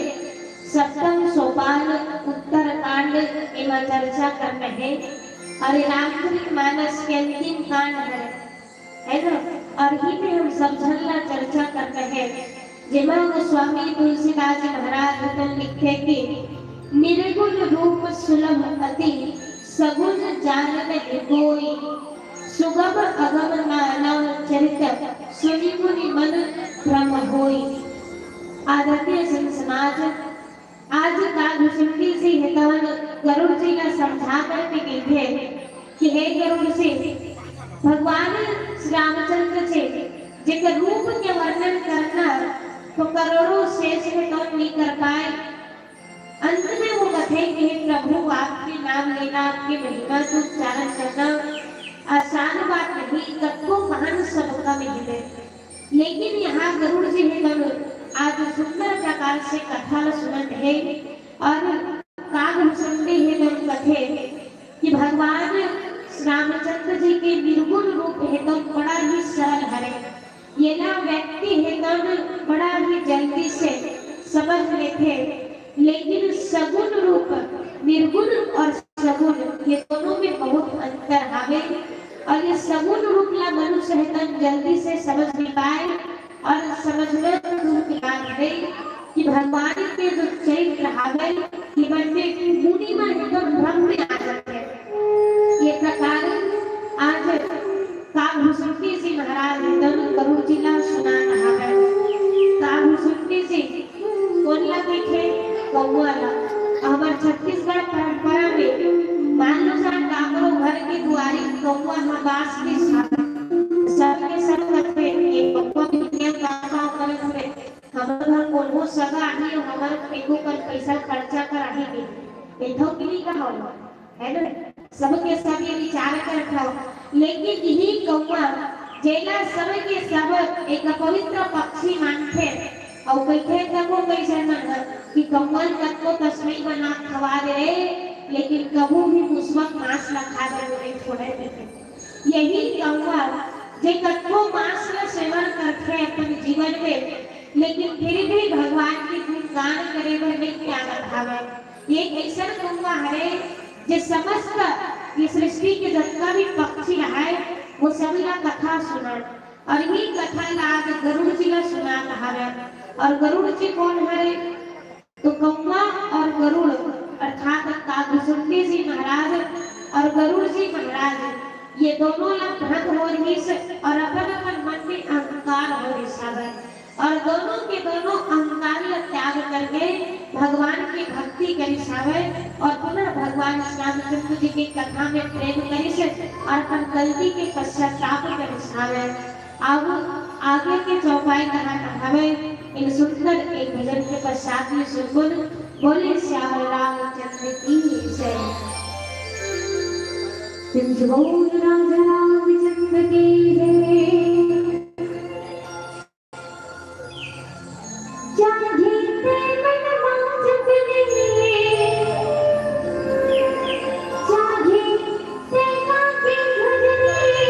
सप्तम सोपान उत्तरकांड एमा चर्चा करना हे अउ ये रामचरित मानस के अंतिम कांड हे, हे ना? अउ इही में हम सब झन ला चर्चा करना हे, जेमा गोस्वामी तुलसीदास जी महाराज अपन लिखथे कि निर्गुण रूप सुलभ अति सगुण जानत हे कोई, सुगम अगम नाना चरित सुनि मुनि मन भ्रम होई। आदरणीय संत समाज, आज काग भुसुंडी जी हे तवन गरुड़ जी ला समझा करके कहिथे कि हे गरुड़ जी, भगवान श्री रामचंद्र जी जेकर रूप के वर्णन करना तो करोड़ों शेष हे तवन नइ कर पाए। अंत में वो कथे कि हे प्रभु, आपके नाम लेना, आपके महिमा के उच्चारण करना आसान बात नहीं, कतको कहन सब कम हे। लेकिन यहाँ गरुड़ जी हे तवन आज सुंदर प्रकार से कथा ल सुनत हे अउ काग भुसुंडी हे तवन कथे कि भगवान श्री रामचंद्र जी के निर्गुण रूप हे तवन बड़ा ही सरल हरे। येला व्यक्ति हे तवन बड़ा ही जल्दी से समझ लेथे, लेकिन सगुण रूप, निर्गुण अउ सगुण, ये दोनों में बहुत अंतर हावे। अउ ये सगुण रूप ला मनुष्य हे तवन जल्दी से समझ नइ पाए अउ समझना दूर के बात हे कि भगवान के जो चरित्र हावे, ये मन में मुनि मन एकदम भ्रम में आ जाथे। ये प्रकार आज काग भुसुंडी जी महाराज हे तवन गरुड़ जी ला सुनात हावे। काग भुसुंडी जी कोन ला कहिथे? कौआ ला। हमर छत्तीसगढ़ परंपरा में मान लो जान काकरो घर के दुआरी कौआ ह बास के साथ सबके संग रथे, ये कौआ भी है ना, सबके सब ये विचार करत हव, लेकिन इही कौआ, जेला सबके सब एक पवित्र पक्षी मानथे, अउ कहिथे तको कई झन मन ह कि कौआ ल कतको तस्मै बना खवा दे रे, लेकिन कभू भी मुसवा के मांस ला खा दे नहीं छोड़े कहिथे। यही कौआ जे कतको मांस ला सेवन करथे अपन जीवन में, लेकिन फिर भी भगवान के गुणगान करे बर नहीं त्यागत हवय। ये अइसन कौआ हरे जे समस्त ये सृष्टि के जतना भी पक्षी हरे, वो सभी ला कथा सुनाय। और ये कथा ला आज गरुड़ जी ला सुनात हवय। और गरुड़ जी कोन हरे? तो कौआ और गरुड़ अर्थात कागभुसुंडी जी महाराज और गरुड़ जी महाराज, ये दोनों ला भ्रम हो रहिस और अपन अपन मन में अहंकार हो रहिस हवय। और दोनों के दोनों अहंकार ला त्याग करके भगवान की भक्ति करिस हवय और पुनः भगवान श्री रामचंद्र जी की कथा में प्रेम करिस और अपन गलती के पश्चाताप करिस हवय। अब आगे के चौपाई कहाना हवय, इन सुंदर एक भजन के पश्चात में सुनबो। बोले सियावर रामचंद्र की जय। सिंधु बोल राजा रामचंद्र की जय। जागे ते मन मांझ ले, जागे ते काके भजने।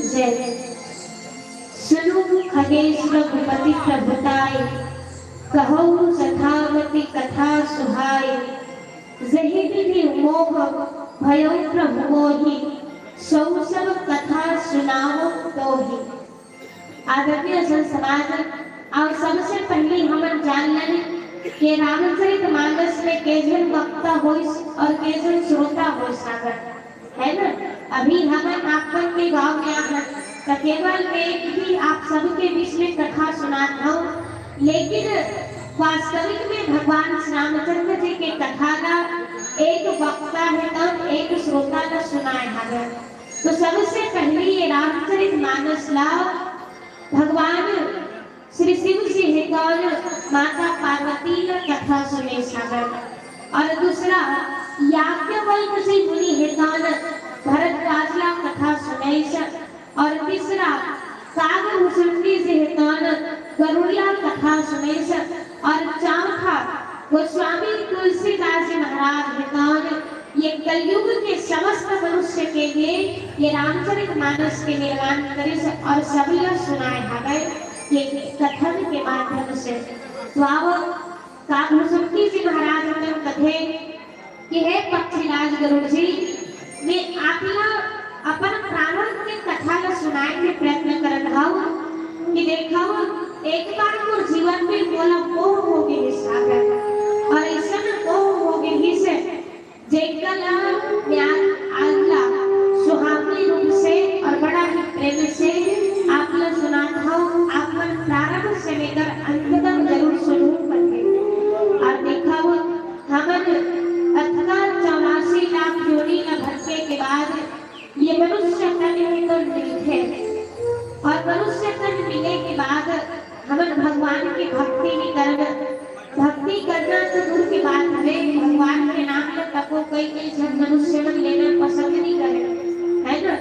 जय। सुनु खगेश रघुपति प्रभुताय, कहौ जथामति कथा सुहाय। जहि विधि मोह भयौ प्रभु मोहि, सौ सब कथा सुनावौ तोहि। आदरणीय संत समाज, अउ सबसे पहिली हमन जान लेन के रामचरित मानस में के झन वक्ता होइस अउ के झन श्रोता होइस हावय, है ना? अभी हमन आपन के गांव में आहन, त केवल मैं एक ही आप सबके बीच में कथा सुनात हूँ, लेकिन वास्तविक में भगवान श्री रामचंद्र जी के कथा ला एक वक्ता हे, तब एक श्रोता ला सुनाए हावय। तो सबसे पहिली ये रामचरित मानस ला भगवान श्री शिव जी हे, तौन माता पार्वती ला कथा सुनेस हावय, अउ दूसरा याज्ञवल्क्य जी मुनि हे, तौन भरद्वाज ला कथा सुनेस, अउ तीसरा काग भुसुंडी जी हे, तौन गरुड़ ला कथा सुनेस, अउ चौथा गोस्वामी तुलसीदास जी महाराज हे, तौन ये कलयुग के समस्त मनुष्य के लिए ये रामचरित मानस के निर्माण करिस अउ सब ला सुनाए हावय ये कथन के माध्यम से। तो आवो, काग भुसुंडी जी महाराज हमन कथे कि हे पक्षीराज गरुड़ जी, मैं आप ला अपन प्रारंभ के कथा ला सुनाए के प्रयत्न करत हव कि देखव, एक बार मोर जीवन में मोला मोह हो गे रिहिस हावय, अउ अइसन मोह हो गे रिहिस, जेकर ला मैं आज ला सुहावनी रूप से अउ बड़ा ही प्रेम से आप ला सुनात हव। आप मन प्रारंभ से लेकर अंत तक जरूर सुनहू करके। अउ देखव, हमन अतका चौरासी लाख योनि ला भटके के बाद ये मनुष्य तन हे तो मिलथे, अउ मनुष्य तन मिले के बाद हमन भगवान के भक्ति नइ करन। भक्ति करना तो दूर के बात हवे, भगवान के नाम ला तको कई कई झन मनुष्य मन लेना पसंद नइ करे, है ना?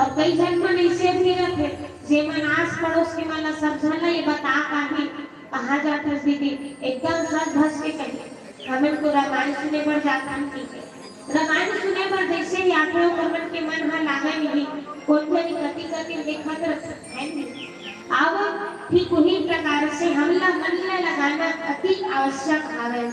अउ कई झन मन अइसे भी रथे, जेमन आस पड़ोस के मन ला सब झन ला ये बता पाही, "कहाँ जाथस दीदी?" एकदम सज धज के कही, "हमन तो रामायण सुने बर जाथन," कहिके। रामायण सुने बर जइसे ही आथे, ओकर मन के मन ह लागे नहीं, कोन जनी कति कति देखत रथे, है नहीं? अब ठीक उही प्रकार से हमला मन ला लगाना अति आवश्यक हवे।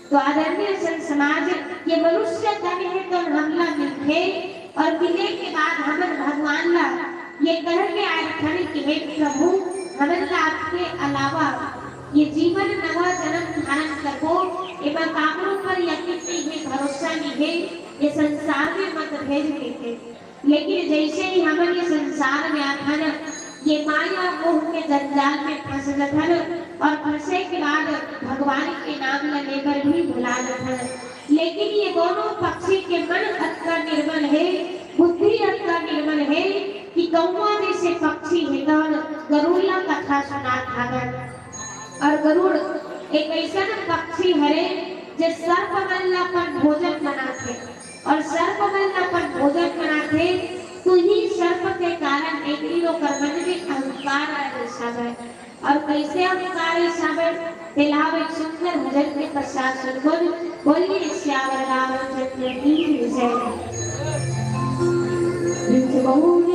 तो आदरणीय संत समाज, ये मनुष्य तन हे तो हमला मिलथे, अउ मिले के बाद हमन भगवान ला ये कह के आए हन कि हे प्रभु, हमन ला आपके अलावा ये जीवन नवा जन्म धारण करबो, एमा काकरो पर यकीन नइ हे, भरोसा नइ हे, ये संसार में मत भेज देते। लेकिन जइसे ही हमन ये संसार में आथन, ये माया मोह के जंजाल में फंस जथन अउ फंसे के बाद भगवान के नाम ल लेबर भी भुला जथन। लेकिन ये दोनों पक्षी के मन अतका निर्मल हे, बुद्धि अतका निर्मल हे कि कौआ जइसे पक्षी हे तौन गरुड़ ला कथा सुनात हावय। अउ गरुड़ एक अइसन पक्षी हरे जे सर्प मन ला अपन भोजन बनाथे। अउ सर्प मन ला अपन भोजन बनाथे, तो ही सर्प के कारण एक दिन ओकर मन में अहंकार आ जाय। अउ कइसे अहंकार आ जाय, तेला एक सुंदर भजन के पश्चात सुनबो। बोलिए सियावर रामचंद्र की जय।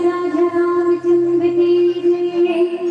राजा रामचंद्र की जय।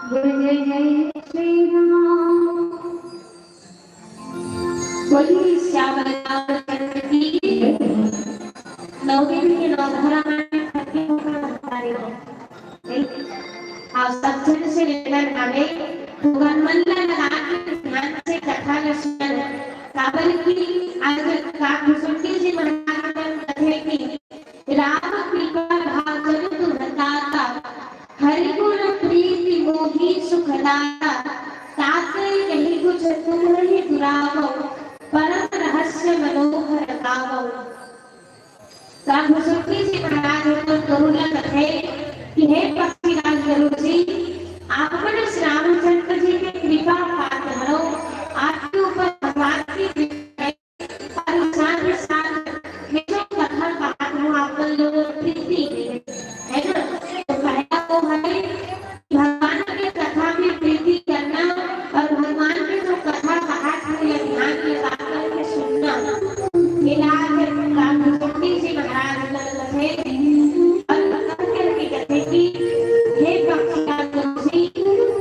जय जय श्री राम। बोलिए श्याम रामचंद्र की जय। नौ दिन के नौ धारा में खत्म होकर हमारे हो। आप सब जन से निवेदन हवे, भगवान मन ला लगा के ध्यान से कथा ला सुनन। काबर कि आज का भुसुंडी जी महाराज मन कथे कि राम कृपा भाव जन तुम दाता, हरि गुण प्रीति मोहि सुखदाता, ताते कहि कुछ तुम्हहि दुरावउ, परम रहस्य मनोहर गावउ। त भुसुंडी जी महाराज तो गरुड़ ला कथे कि हे पक्षीराज गरुड़ जी, आप मन श्री रामचंद्र जी के कृपा पात्र हरो, आपके ऊपर भगवान की कृपा है। और साथ ही साथ में जो कथा पाठ हो, आप मन लोगों प्रीति में, है ना? तो पहला तो है भगवान के कथा में प्रीति करना और भगवान के जो कथा पाठ है या ध्यान लगा करके सुनना। ये राज राम भुसुंडी जी महाराज ने कथे और भगवान के कथे कि हे पक्षीराज जी,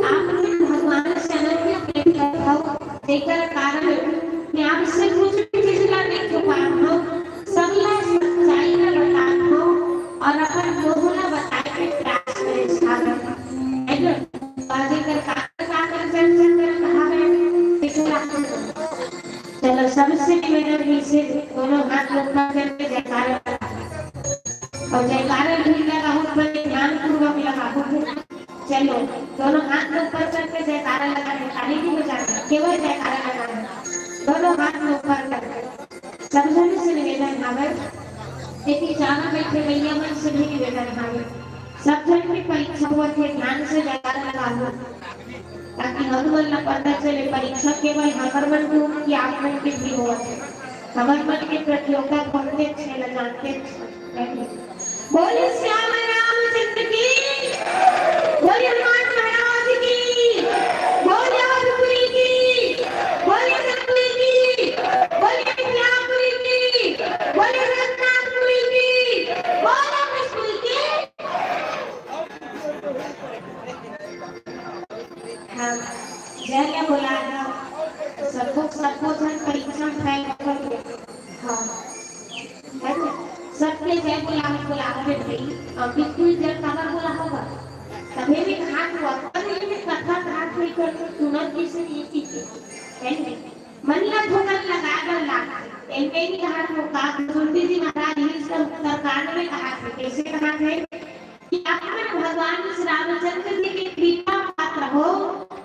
आप भगवान से अनन्य प्रेम करत हव, जेकर कारण मैं आपसे कुछ भी चीज ला नहीं छुपात हव, सब ला सच्चाई ला बतात हव और अपन मोह ला बताए के प्रयास करे हव। है ना? बाजे कर का, का कर चर्चा करत हवे, किसे ला चलो, सबसे निवेदन है, इसे दोनों हाथ ऊपर करके जयकारा लगाओ। और जयकारा भी लगाओ, बड़े ध्यानपूर्वक लगाओ। चलो, दोनों हाथ ऊपर करके जयकारा लगाना है, ताली भी बजाना है, केवल जयकारा लगाना है, दोनों हाथ ऊपर करके। सब जन से निवेदन हवे, लेकिन जाना बैठे भैया मन से भी निवेदन हवे, सब जन की परीक्षा होवत हे, ध्यान से जयकारा लगाओ। ताकि हमन ला पता चले, परीक्षा केवल हमर मन के होवत कि आप मन के भी होवत हे। हमर मन के प्रतियोगिता होथे, छे ला जानते छे। बोलिए श्याम रामचंद्र की, बोलिए हनुमान महाराज की, बोलिए अवधपुरी की, बोलिए जगतपुरी की, बोलिए मिथिलापुरी की, बोलिए रघुनाथपुरी की, बोलिए विष्णुपुरी की। हाँ, जय बोला था। सबको, सबको झन परीक्षा में fail होकर के। हाँ। है ना? सबके जय बोला, बोला के भाई, और बिल्कुल जय काबर बोला होगा? तभी भी कहा हुआ, पर ये कथा कहा कोई कर सुनत किसी नहीं की थी। है ना? मन ला ठोकर लगा कर ला। एमे नहीं कहा तो का, सुरती जी महाराज ही सब उत्तरकांड में कहा थे। कैसे कहा थे? कि आप मन भगवान श्री रामचंद्र जी के कृपा पात्र हो,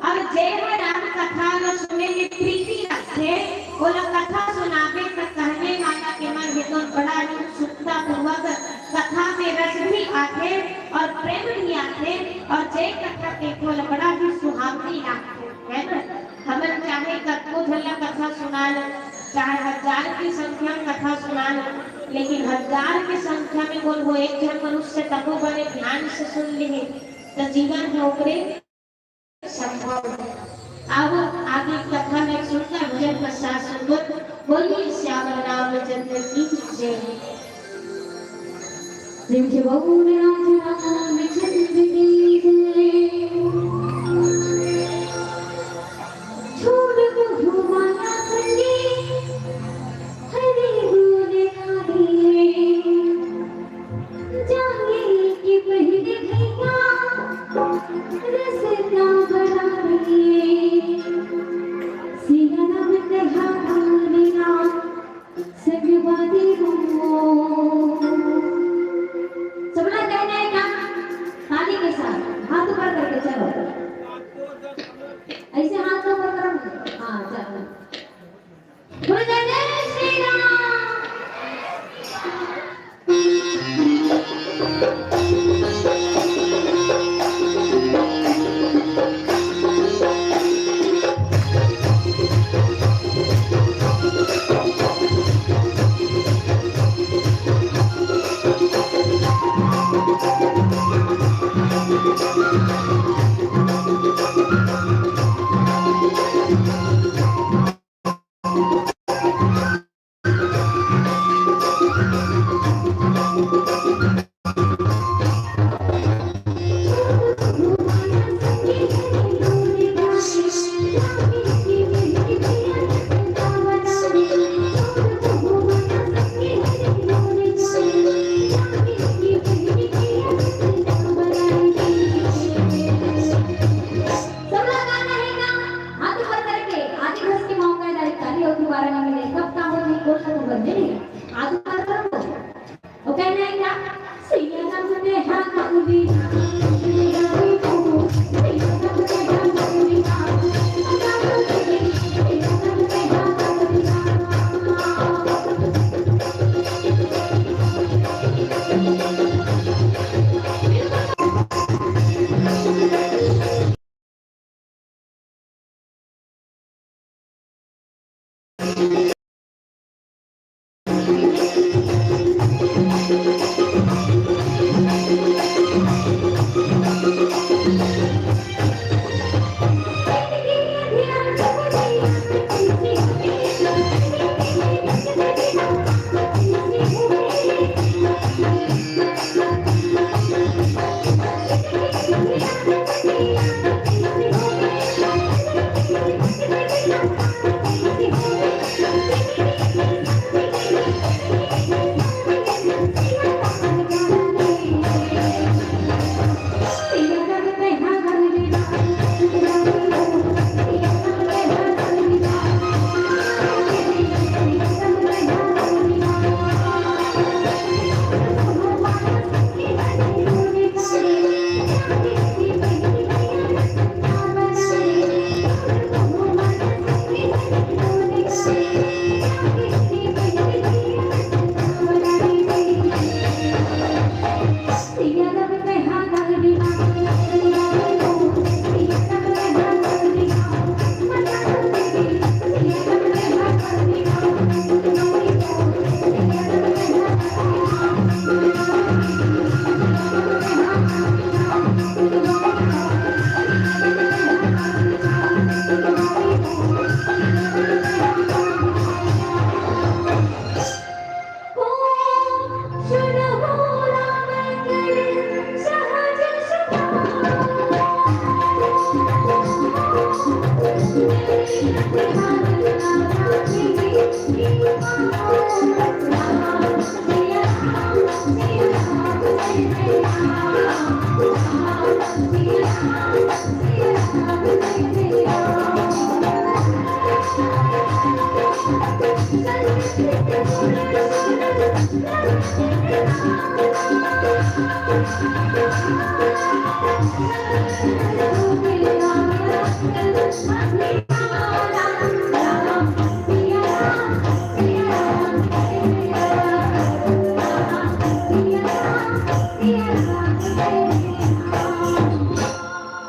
और जे ह राम कथा ल सुने में प्रीति रखथे, ओला कथा सुनाबे त कहने वाला के मन हे तो बड़ा ही उत्सुकता पूर्वक कथा में रस भी आथे और प्रेम भी आथे, और जे कथा देखो ल बड़ा ही सुहावनी लागथे, है ना? हमन चाहे कतको झन ला कथा सुना लो, चाहे हजार की संख्या में कथा सुना लो, लेकिन हजार की संख्या में कोई वो एक झन मनुष्य तको बड़े ध्यान से सुन लिही, त जीवन में ओकरे संभव है। अब आगे कथा में सुनकर भजन प्रेम से बोल राम राम चंद्र की जय। छोड़ को घुमाना संगी, हरे बोले नारी। जाने के पहले भैया रास्ता बना दे। सिया राम तेहारा मेरा संगवारी हो। सबला कहना है का? ताली के साथ, हाथ ऊपर करके चलो। ऐसे हाथ ऊपर करो। हाँ, चलो। बोलो जय जय श्री राम। सबला गाना है ना, हाथ ऊपर करके, आधी घस के मौका है, ताली और दोबारा नहीं मिले, कब काम होती, कौन सा खबर नहीं, हाथ ऊपर करो। वो कहना है क्या? सैया राम तेहारा मेरा, सैया राम तेहारा मेरा।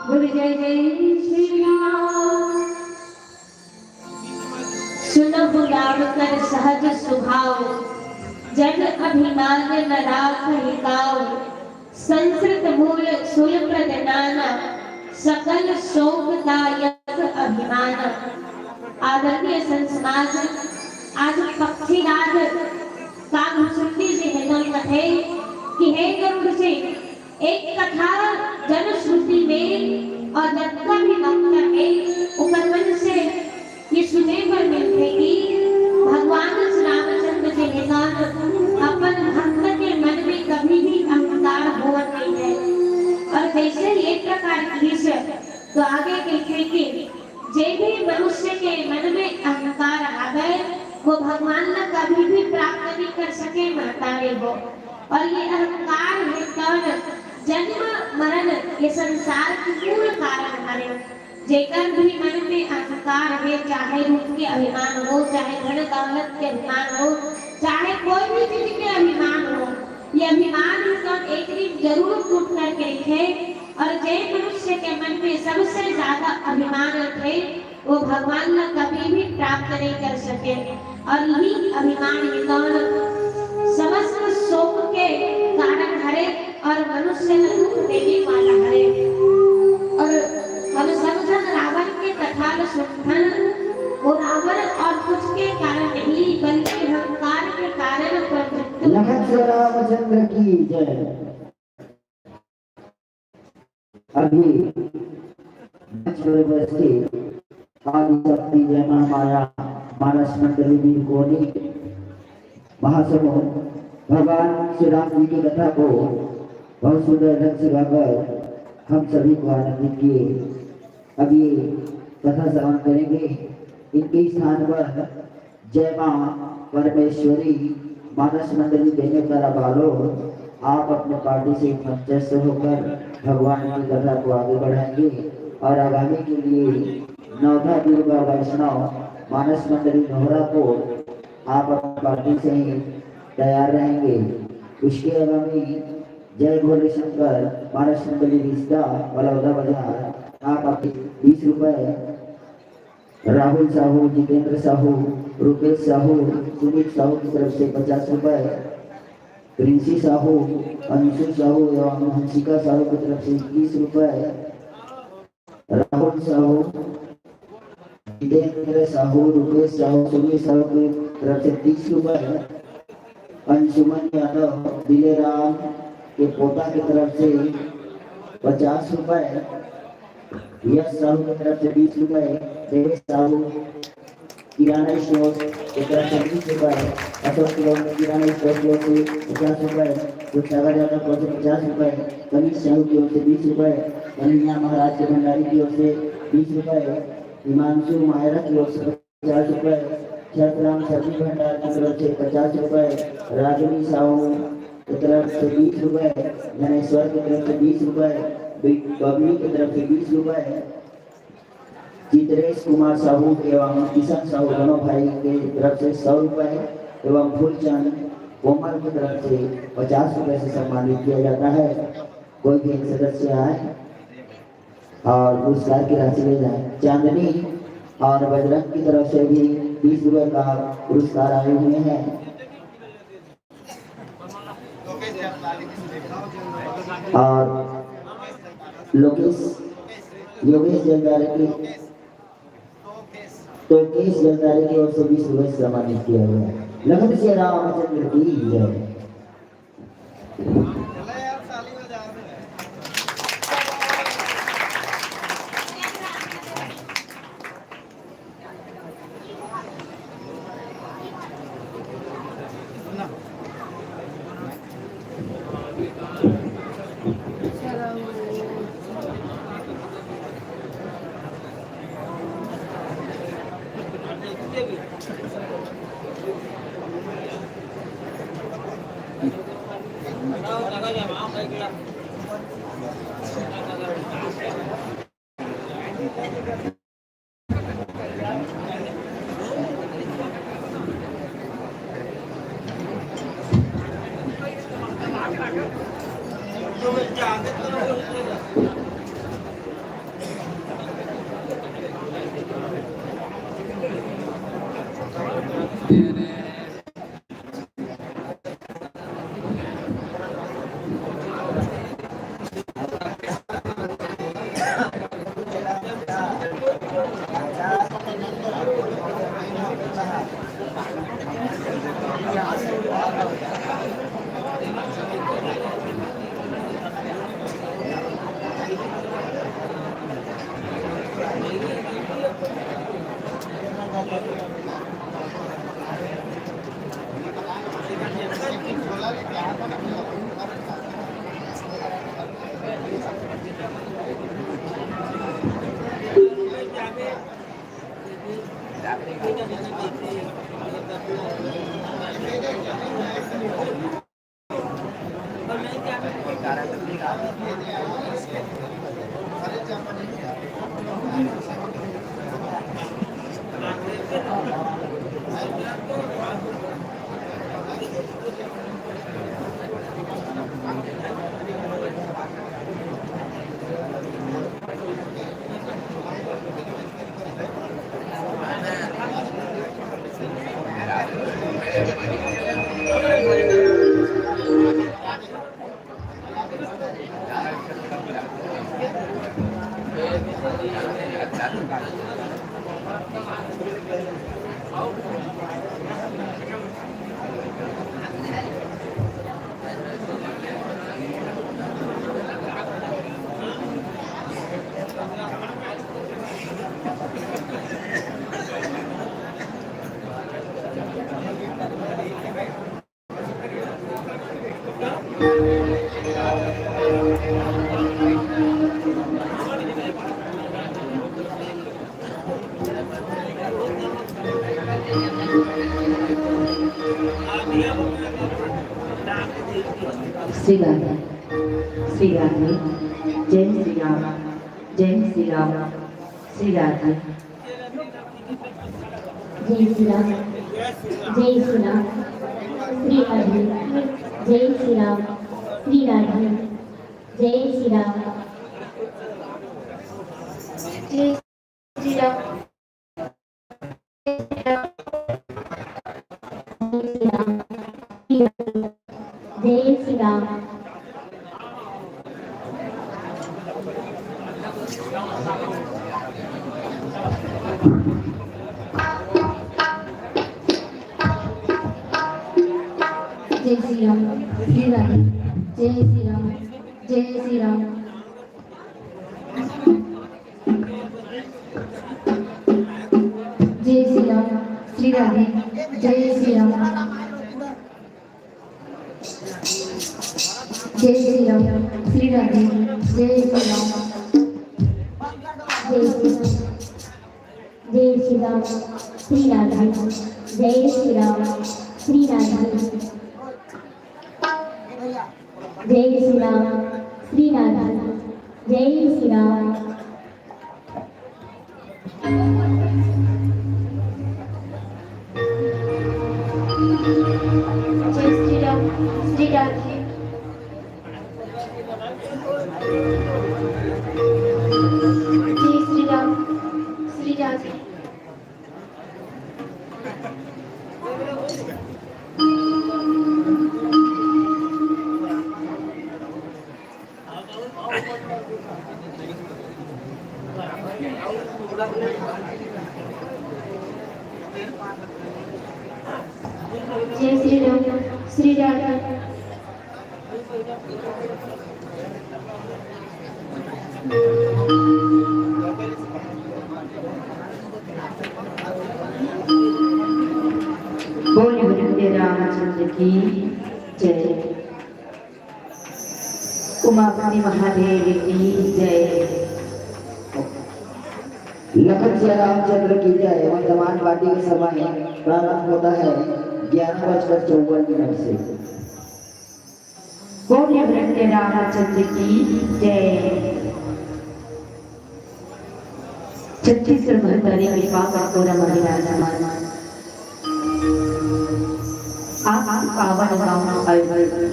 बोले जय जय श्री राम। सुनहु राम कर सहज सुभाव, जन अभिमान न राखहि काव। संस्कृत मूल सुलभ प्रद नाना, सकल शोक दायक अभिमाना। आदरणीय संत समाज, आज पक्षीराज साधु सुंदी जी हे, कथे कि हे गरुड़ जी, एक कथा जनश्रुति में और जतका भी वक्ता हे, ओकर मन से ये सुने बर मिलथे कि भगवान श्री रामचंद्र जी हे, अपन भक्त के मन में कभी भी अहंकार होवत नहीं है। और जैसे ये प्रकार की इस, तो आगे कहते कि जे भी मनुष्य के मन में अहंकार आ गए, वो भगवान ला कभी भी प्राप्त नहीं कर सके, महतारी हो। और ये अहंकार हे कौन? जन्म मरण, ये संसार के मूल कारण हरे। जेकर भी मन में अहंकार हे, चाहे रूप के अभिमान हो, चाहे धन दौलत के अभिमान हो, चाहे कोई भी चीज के अभिमान हो, ये अभिमान ही तो एक दिन जरूर टूट करके रखे। और जे मनुष्य के मन में सबसे ज्यादा अभिमान रखे, वो भगवान ला कभी भी प्राप्त नहीं कर सके। और यही अभिमान ही कौन? समस्त शोक के कारण हरे और मनुष्य ला दुख देने वाला हरे। और हम सब झन रावण के कथा ला सुनथन, वो रावण और कुछ के कारण नहीं, बल्कि अहंकार के कारण प्रवृत्त लखन श्री रामचंद्र की जय। अभी मंच पर उपस्थित आदि शक्ति जय महामाया मानस मंडली वीर कोनी महासमूह भगवान श्री राम जी की कथा को बहुत सुंदर ढंग से गाकर हम सभी को आनंदित किए। अब ये कथा श्रवण करेंगे। इनके स्थान पर जय मां परमेश्वरी मानस मंडली बेनीपरा बालोद, आप अपने पार्टी से मंचस्थ होकर भगवान की कथा को आगे बढ़ाएंगे और आगामी के लिए नवधा दुर्गा वैष्णव मानस मंडली नोहरापुर, आप अपने पार्टी से ही तैयार रहेंगे। उसके आगामी जय भोले शंकर मानस मंडली रिश्ता बलौदा बाजार, आप अपने बीस रुपए राहुल साहू, जितेंद्र साहू, रूपेश साहू, सुमित साहू की तरफ से पचास रुपए, प्रिंसी साहू, अंशु साहू एवं हंसिका साहू की तरफ से तीस रुपए, राहुल साहू, जितेंद्र साहू, रूपेश साहू, सुमित साहू की तरफ से तीस रुपए, अंशुमन यादव दिलेराम के पोता की तरफ से पचास रुपए, यश साहू की तरफ से बीस रुपए, देवेश साहू किराना स्टोर की तरफ से बीस रुपए, अशोक किराना स्टोर की ओर से पचास रुपए, दूधसागर यादव की ओर से पचास रुपए, कनीष साहू की ओर से बीस रुपए, कन्हैया महाराज के भंडारी की ओर से बीस रुपए, हिमांशु मायरा की ओर से पचास रुपए, छतराम सब्जी भंडार की तरफ से पचास रुपए, रागिनी साहू की तरफ से बीस रुपए, धनेश्वर की तरफ से बीस रुपए, बबली की तरफ से बीस रुपए, चित्रेश कुमार साहू एवं किशन साहू दोनों भाई की तरफ से सौ रुपए एवं फूलचंद कोमल की तरफ से पचास रुपए से सम्मानित किया जाता है। कोई भी एक सदस्य आए और पुरस्कार की राशि ले जाए। चांदनी और बजरंग की तरफ से भी बीस रुपए का पुरस्कार आए हुए हैं। और लोकेश, योगेश जलदारे की, टोकेश जलदारे की ओर से बीस रुपए सम्मानित किया गया। लखन श्री रामचंद्र की जय। श्री राधे, श्री राधे, जय श्री राम, जय श्री राम, श्री राधे। जय श्री राम, जय श्री राम, श्री राधे, जय श्री राम, श्री राधे, जय श्री राम, जय श्री राम। जय श्री राम। जय श्री राम, श्री राधे। जय श्री राम, जय श्री राम। जय श्री राम, श्री राधे। जय श्री राम, जय श्री राम, श्री राधे। जय श्री राम, जय श्री राम, जय श्री राम, श्री राधे। जय श्री राम, श्री राधे। जय श्री राम, श्री राधे। जय श्री राम। जय श्री राम, श्री राधे। जय श्री राम, श्री राधे। जय श्री राम, श्री राधे। बोल वृंदे रामचंद्र की जय। उमापति महादेव की जय। लखन सिया रामचंद्र की जय। वर्तमान पार्टी का समय प्रारंभ होता है ग्यारह बजकर चौवन मिनट से। बोलिए वृंदे रामचंद्र की जय। छत्तीसगढ़ महतारी कृपा करके हमारे राजमान। आप पावन गांव आयोजन,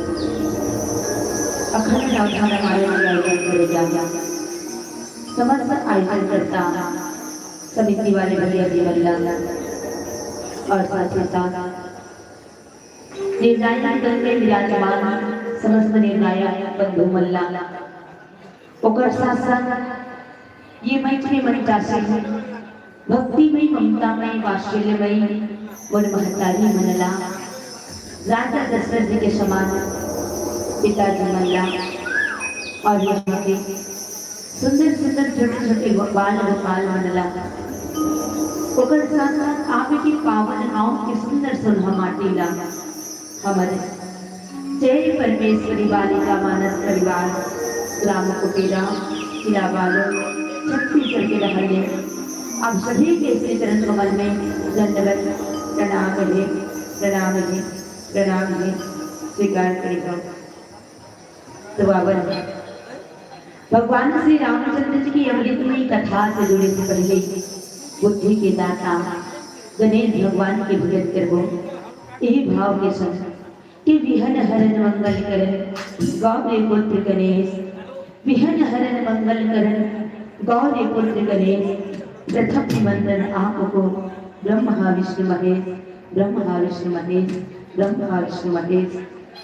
अखंड नवधारा माई के आयोजन करे जा। समस्त आयोजनकर्ता समिति वाले भैया जी मल्ला और साथ ही साथ निर्णायक मंडल में विराजमान समस्त निर्णायक बंधु मल्ला, ओकर साथ साथ ये मैथिली मंचासन भक्तिमय, ममतामय, वात्सल्यमय मोर महतारी मन ला राजा दशरथ जी के समान पिताजी मन ला और यहाँ के सुंदर सुंदर छोटे छोटे बाल गोपाल मन ला ओकर साथ साथ आप के पावन गांव के सुंदर सुनहा माटी ला हमर जय परमेश्वरी बालिका मानस परिवार राम कुटीरा किला बालो छत्तीसगढ़ के रहने आप सभी के श्री चरण कमल में दंडवत प्रणाम हे, प्रणाम हे, प्रणाम हे स्वीकार करी। तो बाबा, भगवान श्री रामचंद्र जी की अमृतमयी कथा से जुड़े से पहले बुद्धि के दाता गणेश भगवान के भजन करबो। यही भाव के संग कि विहन हरन मंगल करन गौरी पुत्र गणेश, विहन हरन मंगल करन गौरी पुत्र गणेश, प्रथम निमंत्रण आपको ब्रह्मा विष्णु महेश, ब्रह्मा विष्णु महेश, ब्रह्मा विष्णु महेश।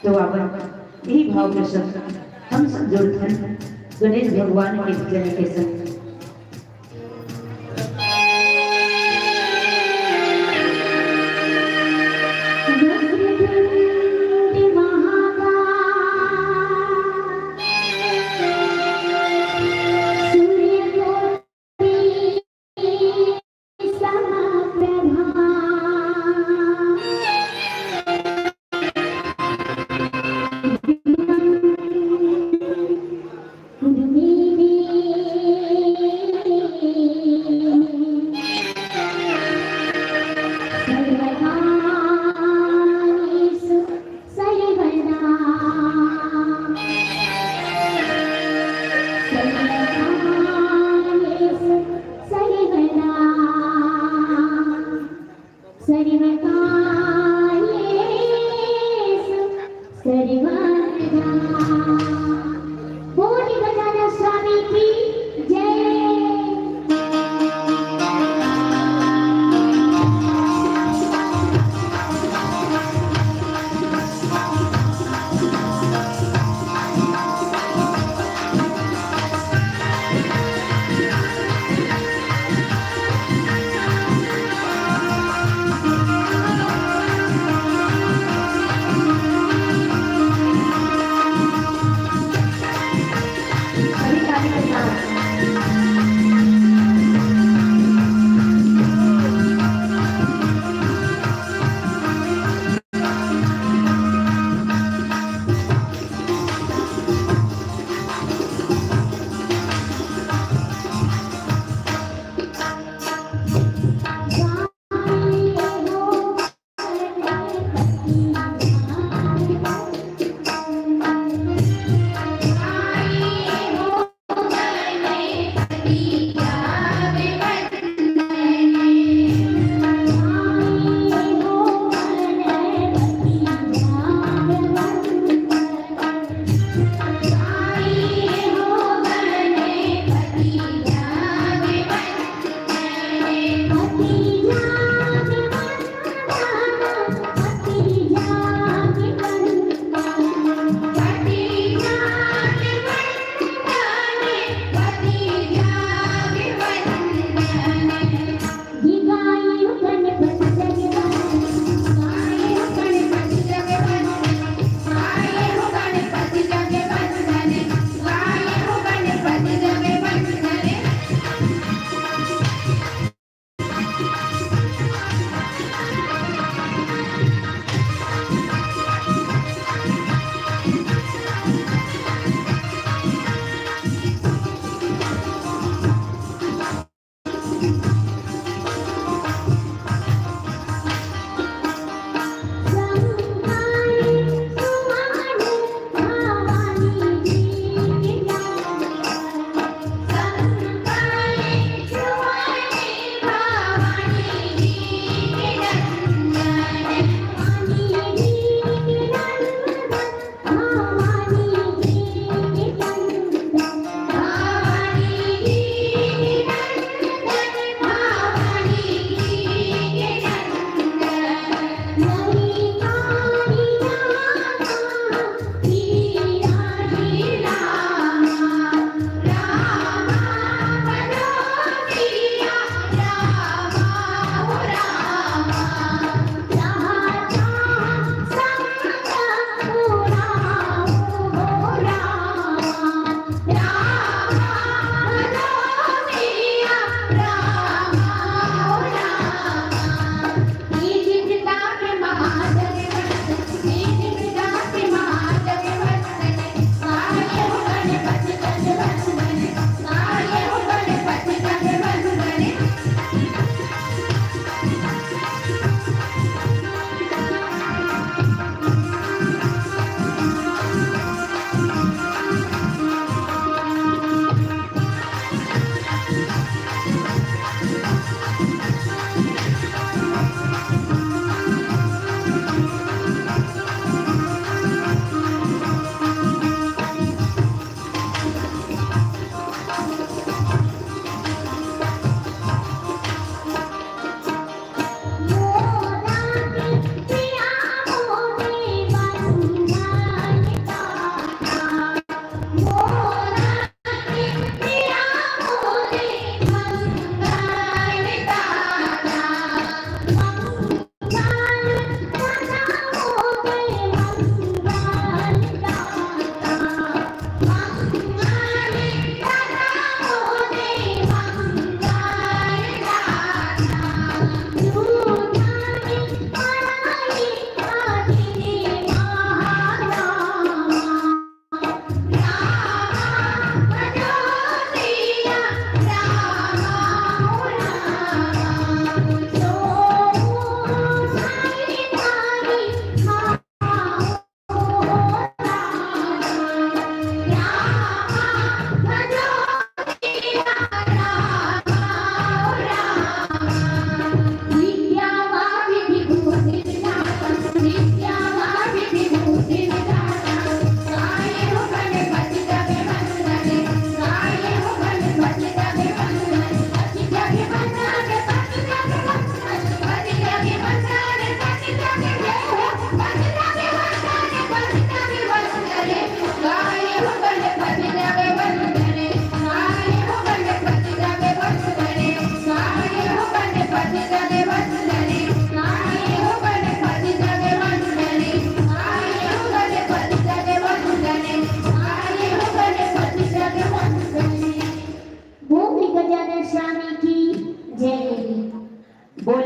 तो आवन यही भाव के संग हम सब जुड़थन गणेश भगवान के भजन के संग।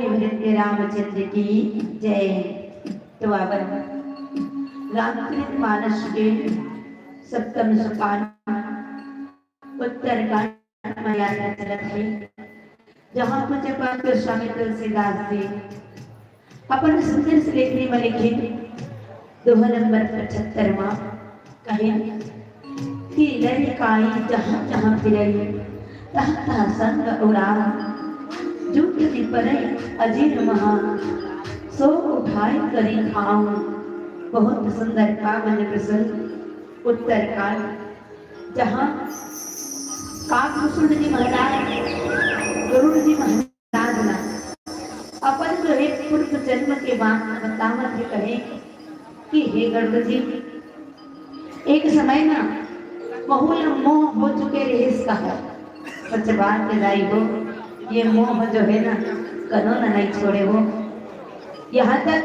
भरत रामचंद्र की जय। तो आवन रामचरित मानस के सप्तम सोपान उत्तरकांड म यात्रा चलत हे, जहाँ पूज्य पाद स्वामी तुलसीदास जी अपन सुंदर से लेखनी म लिखिन, दोहा नंबर पचहत्तर म कहिन कि लरिकाई जहाँ जहाँ फिरई, तहाँ तहाँ संग उराम, जूठ में परई अजीर महा, सो उठाई करी खाऊं। बहुत सुंदर का मन प्रसन्न उत्तरकांड, जहाँ काकभूषुंड जी महाराज, गरुड़ जी महाराज ला अपन जो है पूर्व जन्म के बात बतावत हे, कहे कि हे गरुड़ जी, एक समय ना महू ला मोह हो चुके रहिस कहा। सच बात हे दाई हो, ये मोह जो है ना, कनो ना नहीं छोड़े हो। यहाँ तक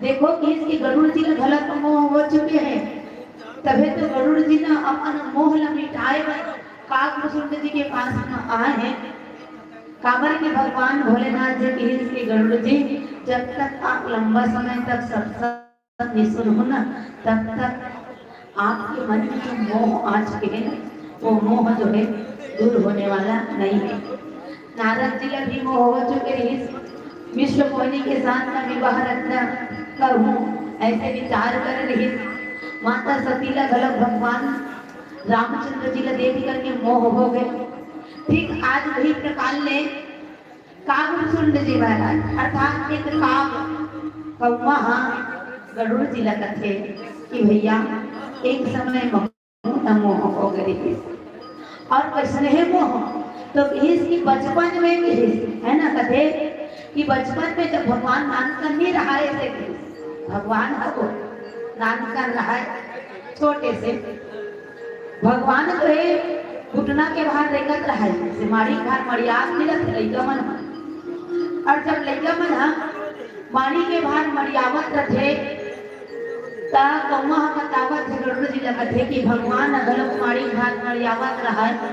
देखो कि इसके गरुड़ जी ला घलक मोह हो चुके हे, तभे तो गरुड़ जी ना अपन मोह ला मिटाए बर काकभूषुंड जी के पास म आए हे। काबर कि भगवान भोलेनाथ जी कहिस कि गरुड़ जी, जब तक आप लंबा समय तक सत्संग नहीं सुनहू ना, तब तक आपके मन में जो मोह आ चुके हे ना, वो मोह जो है दूर होने वाला नहीं है। नारद जी ला भी मोह हो चुके रहिस, विश्व मोहिनी के साथ मैं विवाह रचना करूं, ऐसे विचार करे रहिस। माता सती ला घलक भगवान रामचंद्र जी ला देख करके मोह हो गए। ठीक आज वही प्रकार ले काकभूषुंड जी महाराज, अर्थात एक काग, कौवा हा गरुड़ जी ला कथे कि भैया, एक समय महू ला मोह हो गए रहिस। और कैसने हे मोह? तो कहिस कि बचपन में कहिस, है ना, कथे कि बचपन में जब भगवान नानकन नहीं रहा, ऐसे कहिस, भगवान ह वो नानकन रहा है, छोटे से। भगवान तो हे घुटना के भार रेंगत रहा है, से माड़ी भार मड़ियात मिलत हे लइका मन ह। और जब लइका मन ह माड़ी के भार मड़ियावत रथे, त कौवा ह बतावत हे, गरुड़ जी ला कथे कि भगवान ह घलोक माड़ी भार मड़ियावत रहा है,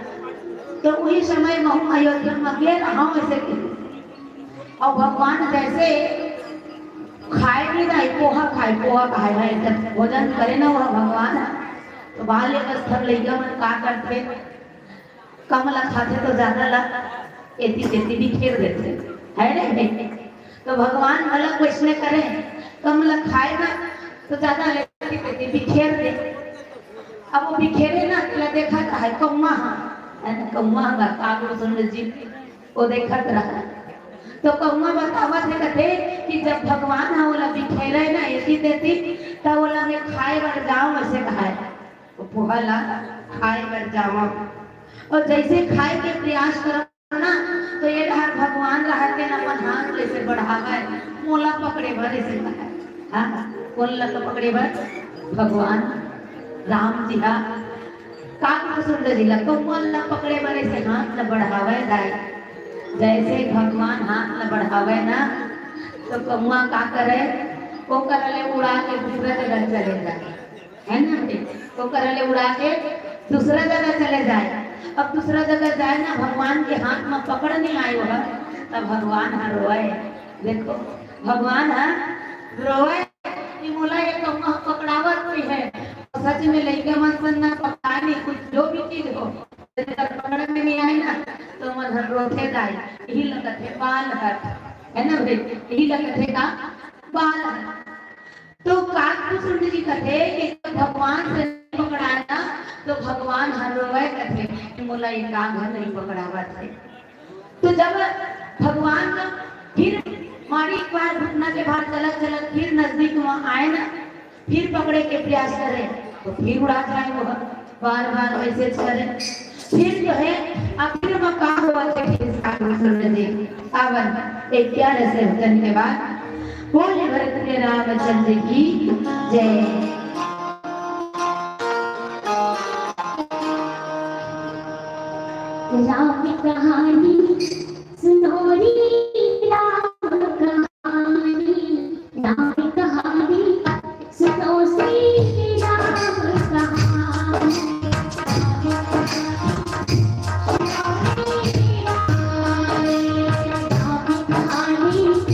तो वही समय महू अयोध्या म गे रहा हूँ, ऐसे कहिस। और भगवान जैसे खाए भी ना, पोहा खाए, पोहा खाए है, जब भोजन करे ना वह भगवान, तो बाल अवस्था लइका मन का करथे, कम ला खाथे तो ज्यादा ला एती तेती बिखेर देथे, है रे? तो भगवान अलग वैसने करे, कम ला खाए ना तो ज्यादा एती तेती बिखेर दे। अब वो बिखेरे ना, तेला देखत है कौवा हा, है ना, कौवा हा, काकभूषुंड जी वो देखत रहा। तो कौवा बतावत हे कथे कि जब भगवान ह ओला बिखेरे ना एती तेती, त ओला मैं खाए बर जाऊं, ऐसे कहाए। वो पोहा ला खाए बर जाऊं। और जैसे खाए के प्रयास करो ना, तो ये डहर भगवान रहते न अपन हाथ ऐसे बढ़ावे, मोला पकड़े बर ऐसे कहाए। हाँ, कोन ला पकड़े बर? भगवान राम जी हा। काकभूषुंड जी ला, कौवा ला पकड़े बर ऐसे हाथ ला बढ़ावे दाई। जैसे भगवान हाथ ला बढ़ावे ना, तो कौवा का करे? ओकर ले उड़ा के दूसरा जगह चले जाए, है ना? ओकर ले उड़ा के दूसरा जगह चले जाए। अब दूसरा जगह जाए ना, भगवान के हाथ में पकड़ नहीं आए हो, तब भगवान ह रोए। देखो, भगवान ह रोए कि मोला ये कौवा पकड़ावत भी है। सच में लइका मन सन ना पकड़ा नहीं, कुछ जो भी चीज हो, अगर पकड़ में नहीं आए ना, तो मन हर रोथे दाई। यही लगत है बाल हर, है ना भाई? यही लगत है का बाल हर। तो काकभूषुंड जी कथे कि जब भगवान से नहीं पकड़ाए ना, तो भगवान हर रोवे कथे कि मोला ये काग हर नहीं पकड़ावत है। तो जब भगवान फिर माड़ी एक बार घुटना के भार चलत चलत फिर नजदीक में आए ना, फिर पकड़े के प्रयास करे, तो फिर उड़ा जाए वो, बार बार वैसे करे। फिर जो है आखिर में का हुआ थे कि इसका सुन जी, आवन एक प्यारे से भजन के बाद बोले भरत के रामचंद्र की जय। राम कहानी सुनो रे, राम कहानी, राम कहानी सुनो श्री राम कहानी। राम कहानी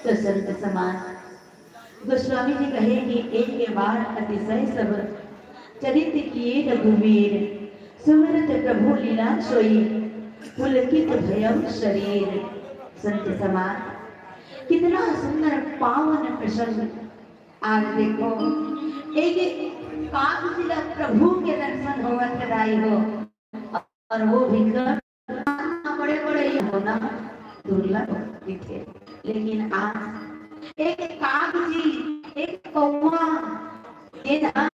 तो संत समाज, गोस्वामी जी कहे कि एक बार अतिशय सब चरित किए रघुवीर, सुमिरत प्रभु लीला सोई, पुलकित भयउ शरीर। संत समाज, कितना सुंदर पावन प्रसंग। आज देखो, एक काग जी ला प्रभु के दर्शन होवत हे दाई हो, और वो भी कर बड़े बड़े ये होना दुर्लभ होते थे, लेकिन आज एक काग जी, एक कौवा, ये ना